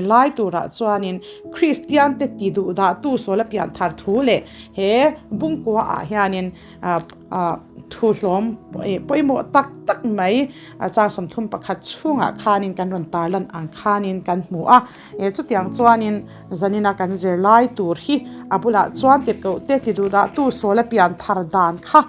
zirlai turah chuanin Kristian te ti duh dah tu sawl a pian thar thu leh he bungkua ah hianin thu hlawm pawimawh tak tak mai chang 31 chhungah khanin kan rawn tarlan ang khanin kan hmu a. Chutiang chuanin zanina kan zirlai tur hi a bulah chuan tirhkoh te ti duh dah tu sawl a pian thar dan kha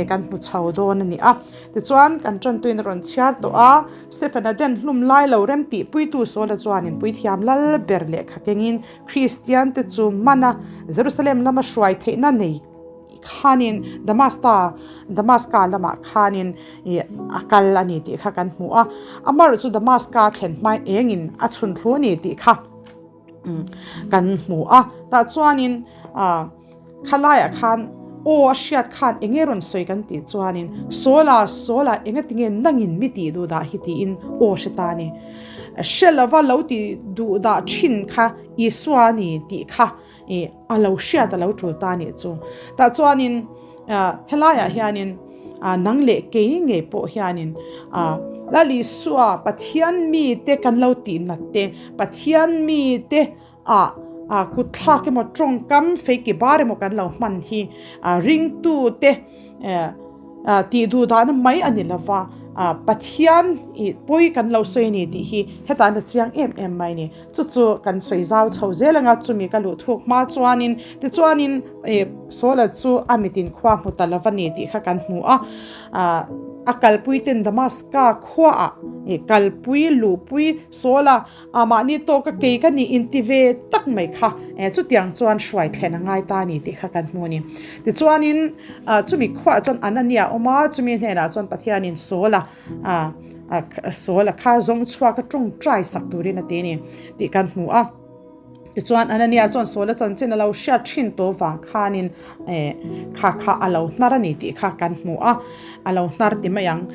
kan hmu chho dawn a ni a. Tichuan kan tantuin a rawn chhiar tawh a, Stephen-a den hlum lai lo rem tih puitu Saula chuanin puithiam lal ber lehkha kengin Kristian te chu mana Jerusalem lama hruai theihna nei khanin Damasta Damaska lamah khanin ih a kal a ni tih kha kan hmu a. Amaherawhchu chu Damaska thlen hmain engin a chhun thlu a ni tih kha kan hmu a. Tah chuanin ah khalaiah khan aw a hriat khan eng nge rawn sawi kan tih chuanin Sawla Sawla enga tinge nangin mi tih duh dah hi tiin aw hre ta a ni. Hre lova lo tih duh dah thin kha Isua a ni tih kha Ih, a lo hriat a lo tul ta nih chu. Tah chuanin helaiah hianin nang leh kei ngei pawh hianin Lal Isua Pathian mite kan lo tih nat te, Pathian mite ah kutthlak emaw tawngkam feiki bar emaw kan lo hman hi ringtute Tih duh dahna mai a ni lova, Pathian i pawi kan lo sawi a ni tih hi hetah an la chiang em em mai a ni. Chu chu kan sawi zau chho zel anga chumi ka luh thuk hma chuanin tichuanin Saula chu a mitin khua hmu ta lova ni tih kha kan hmu a. A kalpui ten Damaska khuaah kalpui luhpui Saula A mahni tawka kei ka nih inti ve tak mai kha chutiang chuan hruai thlen a ngai ta a ni tih kha kan hmu a ni. Tichuanin chumi khuaah chuan Anania a awm a, chumi hnenah chuan Pathianin Saula Saula kha zawng chhuak a tawngtai sak turin a ti a ni tih kan hmu a. Tichuan Anania chuan Saula chanchin a lo hriat thin tawh vang khanin kha kha a lo hnar a ni tih kha kan hmu a, a lo hnar ti mai ang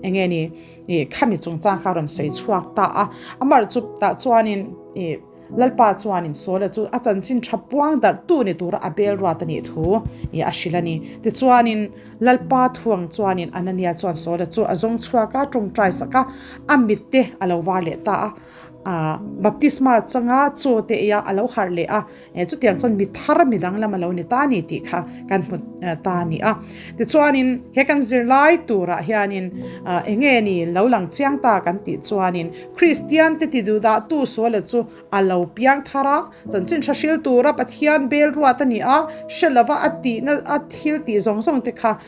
enge ni. Ih khami chungchang kha rawn sawi chhuak ta a, amah chu tah chuanin ih Lalpa chuanin Saula chu a chanchin tha puang darh tu ni tura a bel ruat a nih thu ih a hrilh a ni. Tichuanin Lalpa thuang chuanin Anania chuan Saula chu a zawng chhuak a, tawngtai sak a, a mit te a lo var leh ta a. Ah baptisma changa chaw te ei a, a lo harh leh a, chutiang chuan mi thar mi danglam a lo ni ta a ni tih kha kan hmu ta a ni a. Tichuanin he kan zirlai turah hianin eng nge ni lo lang chiang ta kan tih chuanin Kristian te ti duhdahtu suala chu a lo piang thar a, chanchin tha hril tura Pathian bel ruat a ni a, hre lova a tihna a thil tih zawng zawng te kha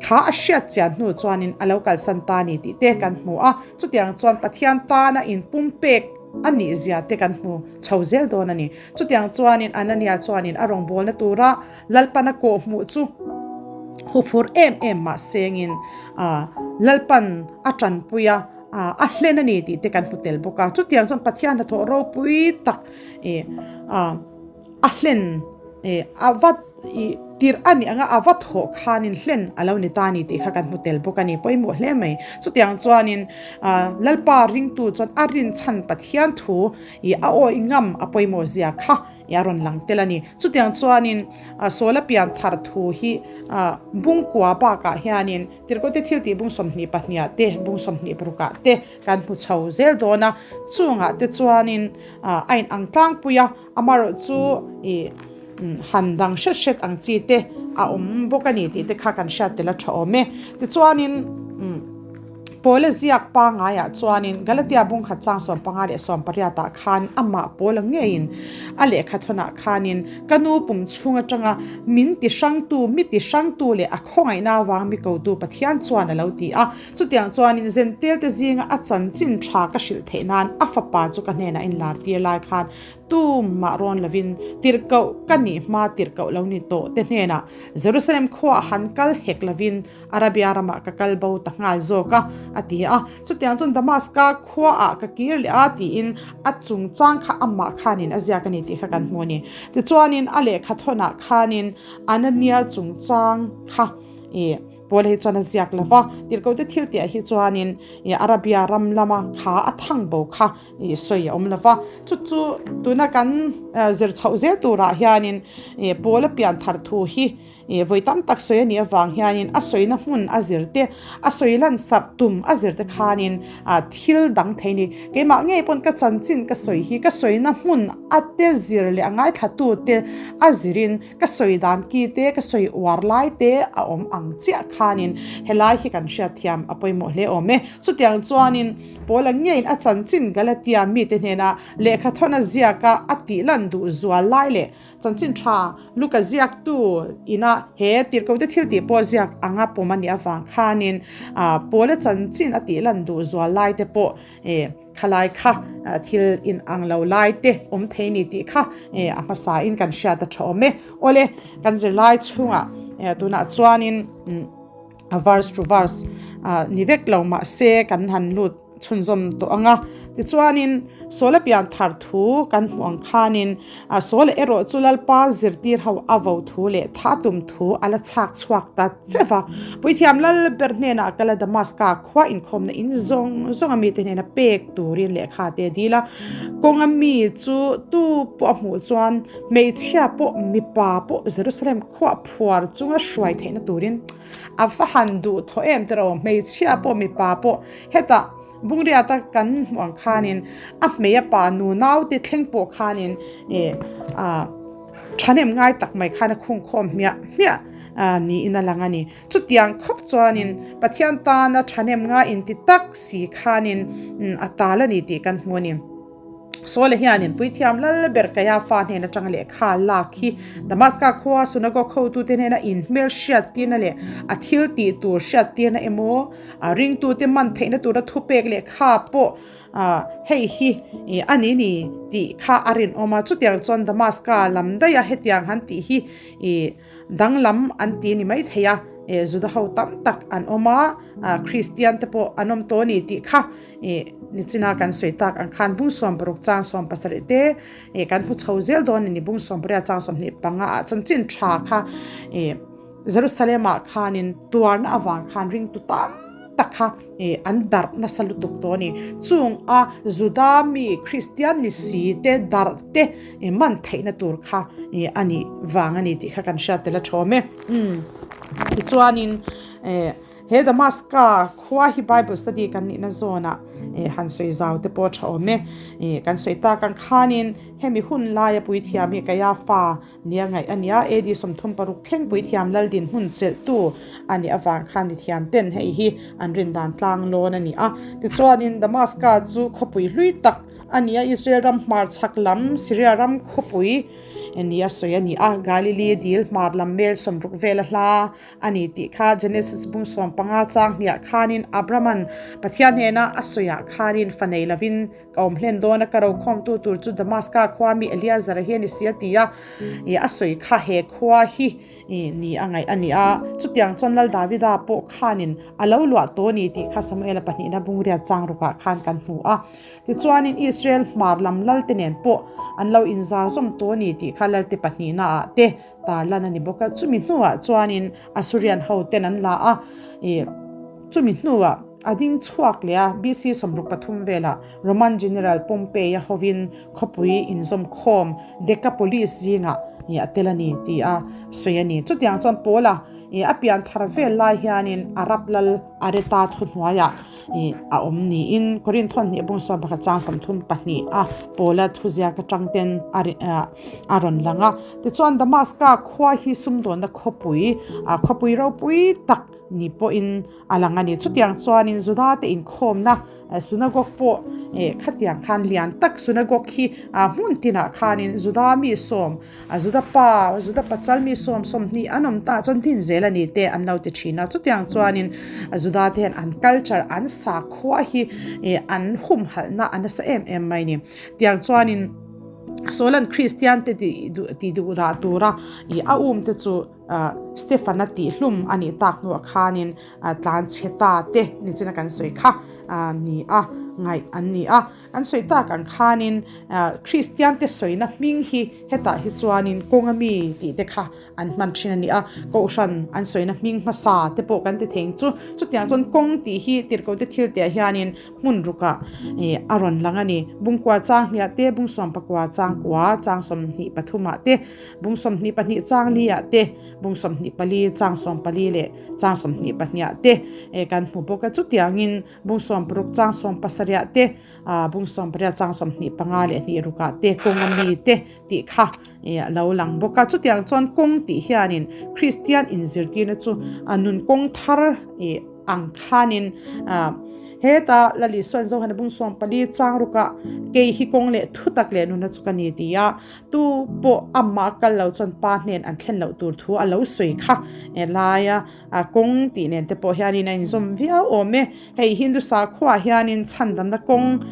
Kha a hriat chian hnu chuanin a lo kalsan ta a ni tih te kan hmu a, chutiang chuan Pathian tana inpumpek a nih zia te kan hmu chho zel dawn a ni. Chutiang chuanin Anania chuanin a rawngbawlna tura Lalpan a kawhhmuh chu huphur em em mah sengin Lalpan a tanpui a, a hlen a ni tih te kan hmu tel bawk a. Chutiang chuan Pathian hnathawh ropui tak a hlen a va tirh a nih anga a va thawh khanin hlen a lo ni ta a ni tih kha kan hmu tel bawk a ni pawimawh hle mai chutiang chuanin Lalpa ringtu chuan a rinchhan Pathian thu ih a awih ngam a pawimawh zia kha ih a rawn lang tel a ni chutiang chuanin Sawla pian thar thu hi bungkua bakah hianin Tirhkohte thil tih bung 22 ah te bung 26 ah te kan hmu chho zel dawn a chungah te chuanin a in ang tlangpui a. Amaherawh chu ih han dang hret hret ang chi te a awm bawk a ni tih te kha kan hriat tel a tha awm e. Tichuanin Paula ziak pangaiah chuanin Galatia bung khat chang 15 leh 18 ah khan amah Paula ngeiin a lehkha thawnah khanin ka nu pum chhung atanga min ti hrangtu, mi ti hrangtu leh a khawngaihna avang mi kotu Pathian chuan a lo ti a. Chutiang chuanin Zentelte zinga a chanchin tha ka hrilh theih nan a fapa chu ka hnenah inlar tir lai khan tumah rawn lovin tirhkoh ka nih hma tirhkoh lo ni tawh te hnenah Jerusalem khuaah han kal hek lovin Arabia ramah ka kal bo ta nghal zawk a, a ti a. Chutiang chuan Damaska khuaah ka kir leh a tiin a chungchang kha amah khanin a ziak a ni tih kha kan hmu a ni. Tichuanin a lehkha thawnah khanin Anania chungchang kha ih Paul hi chuan a ziak lo va, tirhkohte thil tihah hi chuanin Arabia ram lama kha a thang bo kha sawi a awm lo va. Chu chu tuna kan zir chhoh zel turah hianin Paul-a pian thar thu hi. Ih vawi tam tak sawi a nih avang hianin a sawina hmun a zir te, a sawi lansarh tum a zir te khanin ah thil dang thei ni. Keimah ngei pawn ka chanchin ka sawi hi ka sawina hmun a te zir leh a ngaithlatu te a zirin ka sawi dan ki te, ka sawi uar lai te a awm ang chiah khanin helai hi kan hriatthiam a pawimawh hle awm e. Chutiang chuanin Paula ngeiin a chanchin Galatia mite hnena lehkha thawn a ziak a, a tih lan duh zual lai leh Chanchin tha Luka ziaktu ina he tirhkote thil tih pawh ziak anga pawm a nih avang khanin Paula chanchin a tih lan duh zual lai te pawh khalai kha thil in ang lo lai te awm thei ni tih kha a hmasa in kan hriat a tha awm e. Awle kan zirlai chhungah tunah chuanin verse to verse ni vek lo mahse kan han lut chhunzawm tawh ang a. Tichuanin, Sawla pian thar thu kan hmuh ang khanin, Sawla erawh chu Lalpa zirtir ho a vo thu leh tha tum thu a la chhak chhuak ta che va. Puithiam Lal ber hnenah kala Damaska khua inkhawmna in zawng zawng a mite hnena pek turin lehkha te a dil a. Kawnga mi chu tu pawh a hmuh chuan hmeichhia pawh mipa pawh Jerusalem khuah phuar chunga hruai theihna turin a va han duh thaw em tiraw hmeichhia pawh mipa pawh hetah Bungriata kan hmuh ang khanin a hmei a pa nu naute thleng pawh khanin ih ah thahnem ngai tak mai khan a khungkhawm hmiah hmiah ah niin a lang a ni. Chutiang khawp chuanin Pathian tana thahnem ngai inti tak si khanin a tal a ni tih kan hmu a ni. Saula hianin puithiam lal ber Kaiafa hnen atanga lehkha lak hi Damaska khua synagogue hotute hnena inhmel hriattirna leh a thil tih tur hriattirna emaw a ringtute man theihna tura thupek lehkha pawh hei hi a ni ni tih kha a rinawm a. Chutiang chuan Damaska lam daiha hetiang han tih hi Danglam an ti ni mai thei a, Juda ho tam tak an awm a, Kristian te pawh an awm tawh a ni tih kha nichina kan sawi tak ang khan bung 60 chang 17 te kan hmu chho zel dawn a ni. Bung 18 chang 25 ah chanchin tha kha Jerusalem ah khanin tuarna avang khan ringtu tam tak kha an darh nasa lutuk tawh a ni. Chung a Juda mi Kristian ni si te darh te man theihna tur kha a nih vang a ni tih kha kan hriat tel a thawm e. Tichuanin he Damaska khua hi Bible study kan nihna zawnah han sawi zau te pawh a tha awm e. Kan sawi tak ang khanin hemi hun laia puithiam hi Kaiafa Nia ngaih a nia, AD 36 thleng puithiam lal dinhmun chelhtu a nih avang khan mithiam ten hei hi an rin dan tlang lawn a ni a. Tichuanin Damaska chu khawpui hlui tak a ni a, Israel ram hmar chhak lam Syria ram khawpui nia sawi a ni a, Galilee dil hmar lam mel 60 vela hla a ni tih kha Genesis bung 15 chang hniah khanin Abraham-a'n Pathian hnena a sawiah khanin fa nei lovin Ka awm hlen dawn a, ka rokhawmtu tur chu Damaska khua mi Eliazar hi a ni si a ti a, ih a sawi kha he khua hi ih ni a ngaih a ni a. Chutiang chuan Lal Davida pawh khanin a lo luah tawh a ni tih kha Samuela pahnihna bungriat chang rukah khan kan hmu a. Tichuanin Israel hmar lam Lalte nen pawh an lo inzar zawm tawh a ni tih kha Lalte pahnihnaah te tarlan a ni bawk a. Chumi hnuah chuanin Asurian hoten an la a, ih chumi hnuah a ding chhuak leh a, BC 63 velah Roman General Pompey-a hovin khawpui inzawm khawm Decapolis zingah ih a tel a ni tih a sawi a ni. Chutiang chuan Paula ih a pian thar vel lai hianin Arab lal Areta thuhnuaiah ih a awm niin Korinth hnih bung 11 chang 32 a Paula thuziak atang ten a a rawn lang a. Tichuan Damaska khua hi sumdawnna khawpui ah khawpui ropui tak ni pawhin a lang a ni. Chutiang chuanin Juda te inkhawmna synagogue pawh eh khatiang khan lian tak synagogue hi ah hmun tinah khanin Juda mi sawm Juda pa Juda pachal mi sawm sawmhnih an awm ta chuan din zel a ni te an lo ti thin a. Chutiang chuanin Juda te hian an culture an sakhua hi eh an humhalhna a nasa em em mai a ni. Tiang chuanin Saula'n Kristian te tih duh dah tura ih a um te chu Stefan-a tih hlum a nih tak hnuah khanin tlan chhe ta te nichina kan sawi kha ni a. ngaih an ni a. An sawi tak ang khanin Kristian te sawina hming hi hetah hi chuanin kawnga mi tih te kha an hman thin a ni a, Kohhran an sawina hming hmasa te pawh kan ti thei chu. Chutiang chuan kawng tih hi tirhkoh te thil tih ah hianin hmun rukah a rawn lang a ni. Bungkua chang hniah te, bung 14 chang kua chang 23 ah te, bung 22 chang li ah te, bung 24 chang 14 leh chang 22 ah te kan hmu bawk a. Chutiangin Bung 60 chang 70 ah te, bung 18 chang 25 leh hnih rukah te kawnga mi te tih kha a lo lang bawk a. Chutiang chuan kawng tih hianin Kristian inzirtirna chu nun kawng thar ang khanin heta Lal Isua'n Zohana bung 14 chang rukah kei hi kawng leh thutak leh nuna chu ka ni ti a, tu pawh amah kal lo chuan Pa hnen an thlen loh tur thu a lo sawi kha laia A kawng tih nen te pawh hianin a inzawm viau awm e. Hei Hindu sakhuaah hianin chhandamna kawng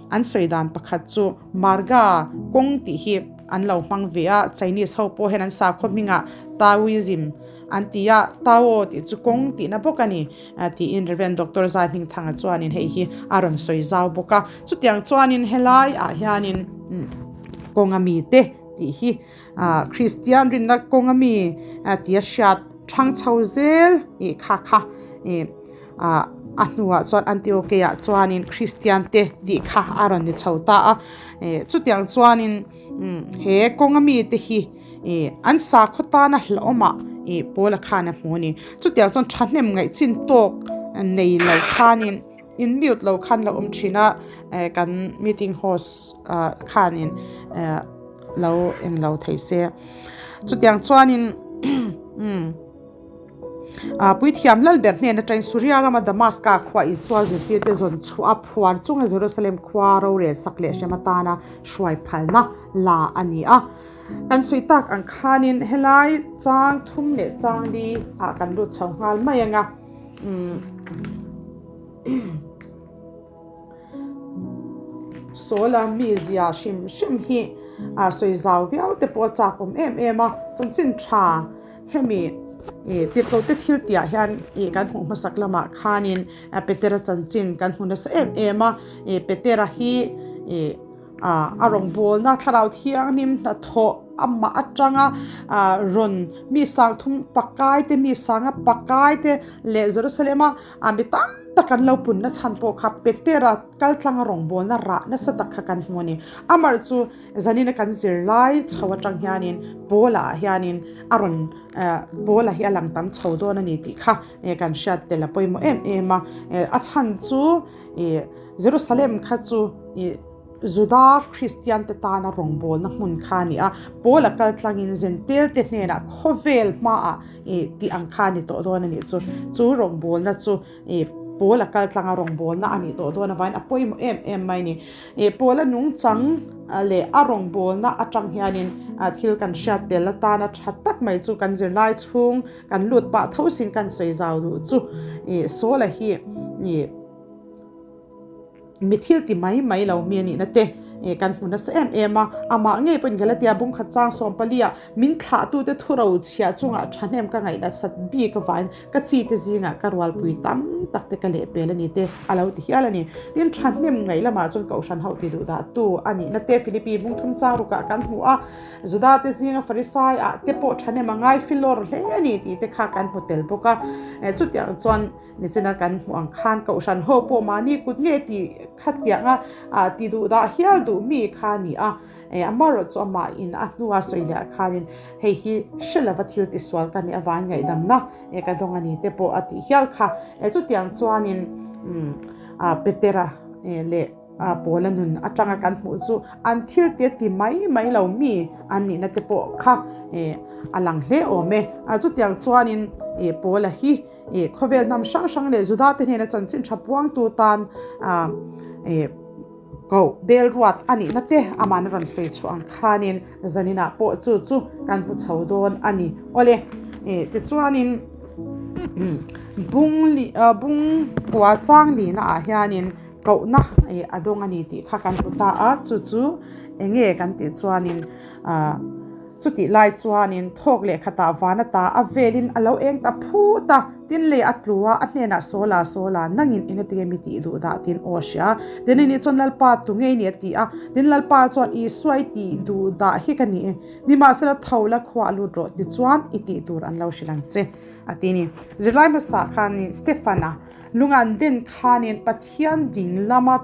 an sawi dan pakhat chu Marga kawng tih hi an lo hmang ve a, Chinese ho pawh hian an sakhaw hmingah Taoism an ti a, Tao tih chu kawng tihna bawk a ni tiin Rev. Doctor Zai Hmingthanga chuanin hei hi a rawn sawi zau bawk a. Chutiang chuanin helaiah hianin kawnga mite tih hi Kristian rinna kawnga mi tia hriat thang chho zel ih kha kha ih a hnuah chuan Antiochei ah chuanin Kristian te tih kha a rawn ni chho ta a ih chutiang chuanin he kawnga mi te hi ih an sakhaw tana hlauhawmah ih Paula khan a hmu a ni chutiang chuan thahnem ngaih chin tawk nei lo khanin in mute lo khan lo awm thin a kan meeting host khanin lo eng lo thei se chutiang chuanin umm puithiam lal ber hnen atangin Suria rama Damaska khua Isua zirtirte zawn chhuah a phuar chunga Jerusalem khua rorel sak leh hrem atana hruai phalna la a ni a kan sawi tak ang khanin helai chang thum leh chang li ah kan lut chho nghal mai anga umm. Sawla mizia hrim hrim hi a sawi zau viau te pawh a chak awm em em a, chanchin tha hemi ih tirhkoh te thil tih ah hian ih kan hmuh hmasak lamah khanin Petera chanchin kan hmu nasa em em a, ih Petera hi ih a rawngbawlna thlarau thianghlim hnathawh amah atanga rawn mi sang thum pakai te mi sanga pakai te leh Jerusalem a mi tam tak an lo punna chhan pawh kha Petera kal tlanga rawngbawlna rah nasa tak kha kan hmu a ni. Amar chu zanina kan zirlai chho atang hianin Paula ah hianin a rawn Paula hi a lang tam chho dawn a ni tih kha kan hriat tel a pawimawh em em a. A chhan chu Jerusalem kha chu Juda Kristian te tana rawngbawlna hmun kha a ni a, Paula kal tlangin Zentel te hnenah khawvel hmaah tih ang kha a ni tawh dawn a nih chu. Chu rawngbawlna chu Paula kal tlanga rawngbawlna a nih tawh dawn avangin a pawimawh em em mai a ni. Paula nungchang leh a rawngbawlna atang hianin thil kan hriat tel atana tha tak mai chu kan zirlai chhung kan lut pah tho sin kan sawi zau duh chu Saula hi Mi thil ti mai mai lo mi a nihna te kan hmu nasa em em a, amah ngei pawhin Galatia bungkhat chang 14 ah min thlahtute thuro chhiah chungah thahnem ka ngaih nasat bik avangin ka chi te zingah ka rualpui tam tak te ka lehpel a ni te a lo ti hial a ni. Tin, thahnem ngaih lamah chuan Kohhran ho ti duh dah tu a nihna te Philippi bungthum chang rukah kan hmu a, Juda te zinga Farisai ah te pawh thahnem a ngai filawr hle a ni tih te kha kan hmu tel bawk a, chutiang chuan Nichina kan hmuh ang khan Kohhran ho pawh mahni kut nge tih kha tianga ti duh dah hial duh mi kha a ni a, amaherawh chu amah in a hnua sawi leh ah khanin hei hi hre lova thil tisual ka nih avangin ngaihdamna ka dawng a ni te pawh a tih hial kha. Chutiang chuanin Petera leh Paula nun atanga kan hmuh chu an thil te ti mai mai lo mi an nihna te pawh kha a lang hle awm e. Chutiang chuanin Paula hi Ih khawvel hnam hrang hrang leh Juda te hnena chanchin tha puangtu tan ih koh bel ruat a nihna te aman a rawn sawi chhuah ang khanin zaninah pawh chu chu kan hmu chho dawn a ni. Awle ih tichuanin bung li bung kua chang lihna ah hianin kohna ih a dawng a ni tih kha kan hmu ta a chu chu eng nge kan tih chuanin ah. Chutih lai chuanin thawk leh khatah van ata a velin a lo eng ta phut a, tin lei a tlu a, a hnenah Sawla, Sawla, nangin engatinge mi tih duh dah tiin aw a hria. Tin ani chuan Lalpa tu ngei ni a ti a, tin Lalpa chuan Isua i tih duh dah hi ka ni e, nimahsela tho la khuah lut rawh tichuan i tih tur an lo hrilh ang che a ti ni. Zirlai hmasa khanin Stefan-a lungan den khanin Pathian ding lama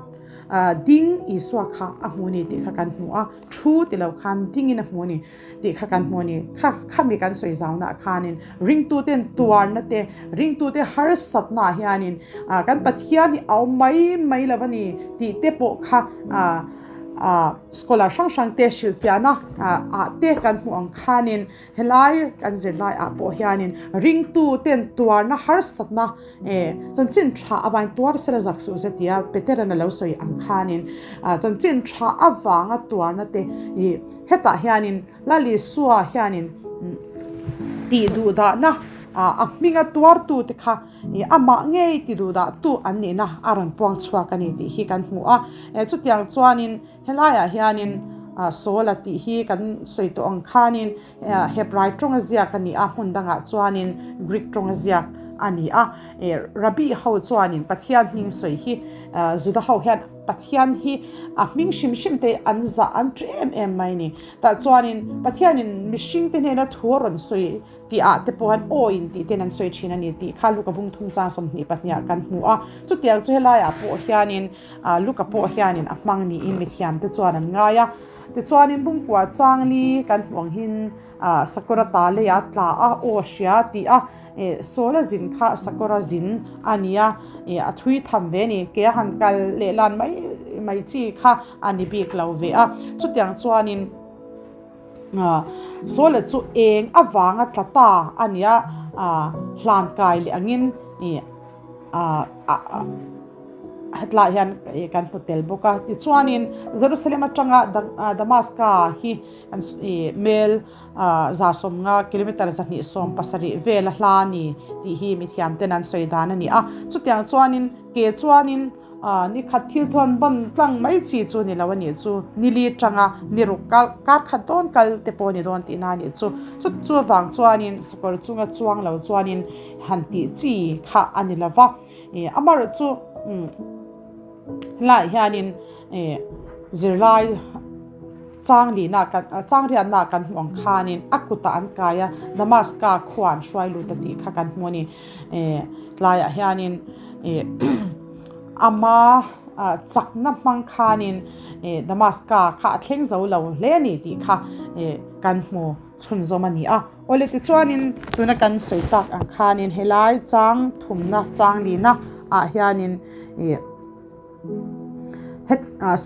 ding Isua kha a hmu ni tih kha kan hmu a. Thu ti lo khan dingin a hmu a ni tih kha kan hmu a ni. Kha khami kan sawi zaunaah khanin ringtuten tuarna te, ringtute harsatnaah hianin kan Pathian hi a awm mai mai lo a ni tih te pawh kha scholar hrang hrang te hrilhfiahna ah te kan hmuh ang khanin Helai kan zirlai ah pawh hianin ringtuten tuarna harsatna eh chanchin tha avain tuar sela zak suh se tia Peteran a lo sawi ang khanin chanchin tha avanga tuarna te ih hetah hianin Lal Isua hianin tih duhdahna a hminga tuartu te kha ih amah ngei ti duhdahtu an nihna a rawn puang chhuak a ni tih hi kan hmu a, chutiang chuanin. Helaiah hianin Saul-a tih hi kan sawi tawh ang khanin Hebrai tawnga ziak a ni a, hmun dangah chuanin Greek tawnga ziak a ni a. Rabbi ho chuanin Pathian hming sawi hi Juda ho hian Pathian hi a hming hrim hrim te an zah an ṭi em em mai a ni. Tah chuanin Pathianin mihringte hnena thu a rawn sawi tih ah te pawh hian aw in tih ten an sawi thin a ni tih kha Luka bung thum chang 22 ah kan hmu a. Chutiang chu helai ah pawh hianin Luka pawh hianin a hmang niin mithiam te chuan an ngai a. Tichuanin bungkua chang li kan hmuh ang hin Sakawra ta lei ah tla a aw hria tih a Sawla zin kha Sakawra zin a ni a, a thui tham ve a ni. Ke a han kal leh lan mai mai chi kha a ni bik lo ve a. Chutiang chuanin. Sawla chu eng avanga tla ta a nia, hlan kai leh angin hetlaiah hian kan hmu tel bawk a. Tichuanin Jerusalem atanga Damaska hi mel 150 kilometer 270 vela hla a ni tih hi mithiamten an sawi dan a ni a. Chutiang chuanin ke chuanin. Ni khat thil thuan ban tlang mai chi chu ni lo a nih chu, ni li tanga ni ruk kal kar khat dawn kal te pawh a ni dawn tihna a nih chu. Chu chu avang chuanin sakawr chunga chuang lo chuanin han tih chi kha a ni lo va. Amaherawh chu helaiah hianin zirlai chang lihna kan chang riatna kan hmuh ang khanin a kutah an kai a, Damaska khua an hruai lut a tih kha kan hmu a ni. Tlaiah hianin ama chakna hmang khanin Damaska kha a thleng zo lo hle a ni tih kha kan hmu chhunzawm a ni a. Awle tichuanin tuna kan sawi tak ang khanin helai chang thumna chang lina ah hianin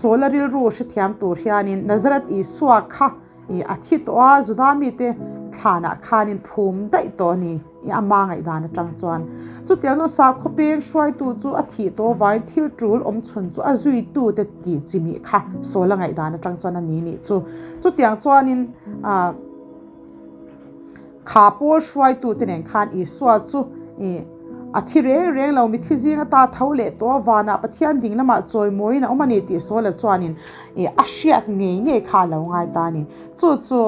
Saula rilru hrethiam tur hianin Nazareth Isua kha I a thi tawh a, Juda mite thlanah khanin phum daih tawh a ni i ama ngaihdan atang chuan. Chutiang chu sakhaw peng hruaitu chu a thih tawh avangin thil tul awm chhun chu a zuitute tih chi mih kha Saula ngaihdan atang chuan a ni nih chu. Chutiang chuanin ah Kha pawl hruaitute nen khan Isua chu i a thi reng reng lo, mithi zing ata tho leh tawh a, vanah Pathian ding lamah chawimawiin a awm a ni tih Saula chuanin i a hriat ngei ngei kha a lo ngai ta a ni. Chu chu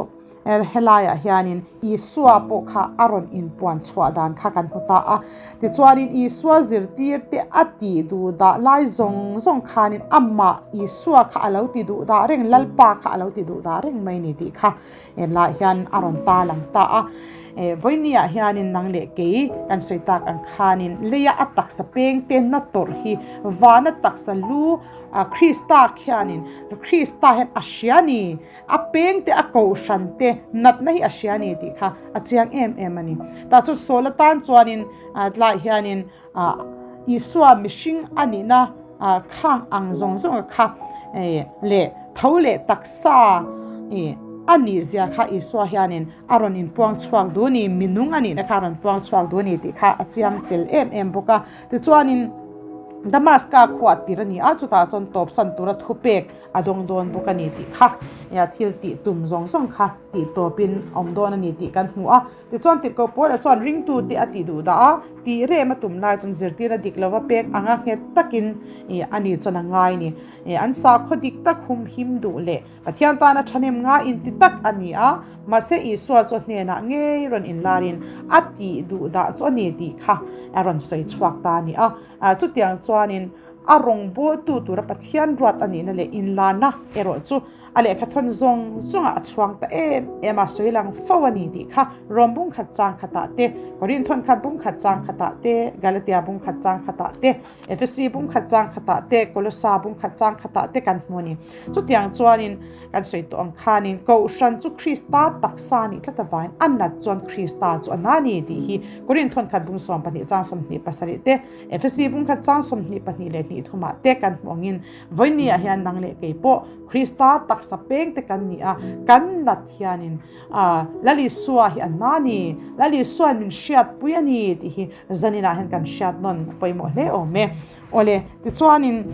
helaiah hianin Isua pawh kha a rawn inpuan chhuah dan kha kan hmu ta a. Tichuanin Isua zirtirte a tih duh dah lai zawng zawng khanin amah Isua kha a lo ti duh dah reng, Lalpa kha a lo ti duh dah reng mai a ni tih kha Helaiah hian a rawn ta lang ta a, vawinia hianin nang leh kei kan sawi tak ang khanin leia a taksa peng te na tawrh hi vana taksa lu Krista khianin Krista hian a hria ni, a peng te a kohhran te natna hi a hria ni tih kha a chiang em em a ni. Tah chuan Saul atan chuanin tlaiah hianin Isua mihring a nihna khang ang zawng zawng kha leh tho leh taksa a nih zia kha Isua hianin a rawn inpuang chhuak duh a ni, minung a nihna kha a rawn puang chhuak duh a ni tih kha a chiang tel em em bawk a. Tichuanin. Damaska khuah tir a ni a, chutah chuan tawpsan tura thupek a dawng dawn bawk a ni tih kha thil tih tum zawng zawng kha tih tawpin a awm dawn a ni tih kan hmu a. Tichuan tirhkoh Paula chuan ringtute a tih duh dah a, tih rem a tum lai chuan zirtirna dik lova pek anga nghet takin a ni chuan a ngai a ni. An sakhaw dik tak humhim duh leh Pathian tana thahnem ngai inti tak a ni a, mahse Isua chu a hnenah ngei rawn inlarin a tih duh dah chu a ni tih kha a rawn sawi chhuak ta a ni a. Chutiang chuanin a rawngbawltu tura Pathian ruat a nihna leh inlarna erawh chu a lehkha thawn zawng zawngah a chhuang ta em em a, sawi lang fo a ni tih kha Rom bung khat chang khatah te, Korin thawn khat bung khat chang khatah te, Galatia bung khat chang khatah te, Efesi bung khat chang khatah te, Kolosa bung khat chang khatah te kan hmu a ni. Chutiang chuanin kan sawi tawh ang khanin Kohhran chu Krista taksa nih tlat avangin a nat chuan Krista chu a na a ni tih hi Korin thawnkhat bung 12 chang 27 te, Efesi bung khat chang 22 leh hnih thumah te kan hmu angin vawinia hian nang leh kei pawh Krista taksa peng te kan ni a, kan nat hianin Lal Isua hi a na a ni, Lal Isuain min hriatpui a ni tih hi Zaninah hian kan hriat nawn a pawimawh hle awm e. Awle, tichuanin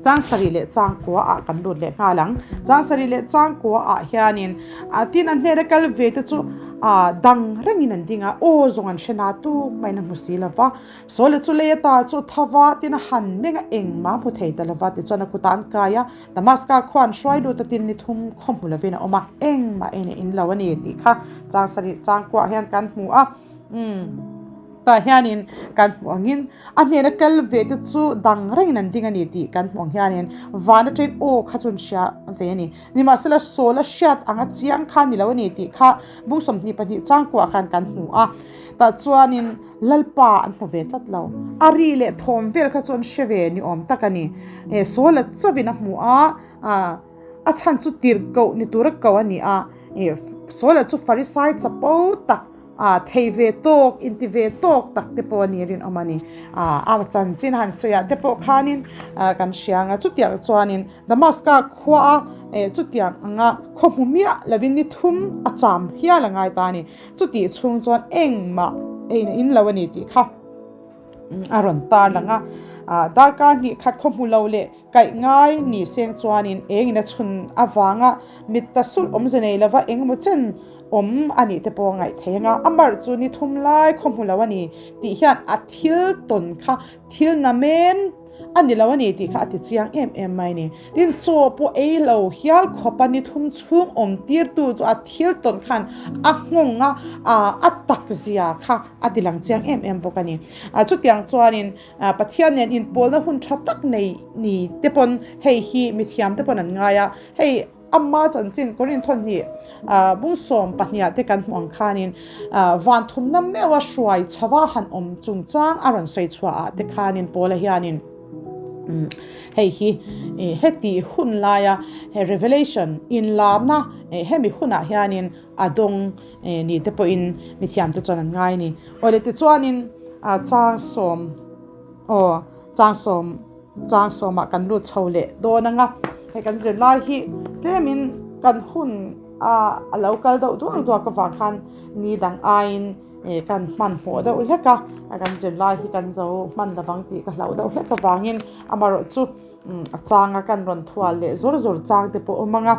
chang sarih leh chang kua ah kan lut leh nghal ang. Chang sarih leh chang kua ah hianin a tin an hnena kal ve te chu a dang rengin an ding a, aw zawng an hre na tu maiin a hmu si lo va. Sawle chu lei ata chu tha va tin a han meng a, engmah a hmu thei ta lo va, tichuan a kutah an kai a, Damaska khua an hruai lut a tin ni thum khaw hmu lovin a awm a, engmah en a in lo a ni tih kha chang sarih chang kua ah hian kan hmu a. Umm tah hianin kan hmuh angin a hnena kal ve te chu dang rengin an ding a ni tih kan hmuh ang hianin van atangin aw kha chu an hria ve a ni. Nimahsela Saul a hriat anga chiang kha ni lo a ni tih kha bung 22 changkuah khan kan hmu a. Tah chuanin Lalpa an hmu ve tlat lo. A ri leh thawm vel kha chu an hre ve ni awm tak a ni. Saul a chauhin a hmu a, a chhan chu tirhkoh ni tura koh a ni a. Saul a chu Farisai chapo tak A thei ve tawk, inti ve tawk tak te pawh a ni rinawm a ni. A chanchin han sawiah te pawh khanin kan hria ang a, chutiang chuanin Damaska khua a chutiang anga khaw hmu miah lovin ni thum a cham hial a ngai ta a ni. Chutih chhung chuan engmah eiin a in lo a ni tih kha a rawn tar lang a. Darkar hnih khat khaw hmu lo leh kaih ngai ni seng chuanin engin a chhun avanga mit ta sulh awmze nei lova engemaw chen awm a nih te pawh a ngaih thei ang a, a marh chu ni thum lai khaw hmu lo a ni tih hian a thil tawn kha thil namen a ni lo a ni tih kha a ti chiang em em mai a ni. Tin, chaw pawh ei lo hial khawpa ni thum chhung awm tirtu chu a thil tawn khan a nghawng a, a tak zia kha a ti lang chiang em em bawk a ni. Chutiang chuanin Pathian nen inpawlna hun tha tak nei ni te pawn hei hi mithiam te pawn an ngai a, hei Amma chanchin Korinth hnih bung 12 ah te kan hmuh ang khanin van thumna meuha hruai chhava han awm chungchang a rawn sawi chhuah ah te khanin Paula hianin hei hi heti hun laia he revelation inlarna hemi hunah hianin a dawng ni te pawhin mithiam te chuan an ngai a ni. Awle tichuanin chang sawm aw chang sawm Chang sawmah kan lut chho leh dawn ang a, hei kan zirlai hi tlemin kan hun a a lo kal deuh duak duak avang khan ni dang aiin ih kan hmanhmawh deuh hlek a, kan zirlai hi kan zo hman lovang tih ka hlauh deuh hlek avangin amaherawhchu a changa kan rawn thual leh zawr zawr chang te pawh a awm ang a.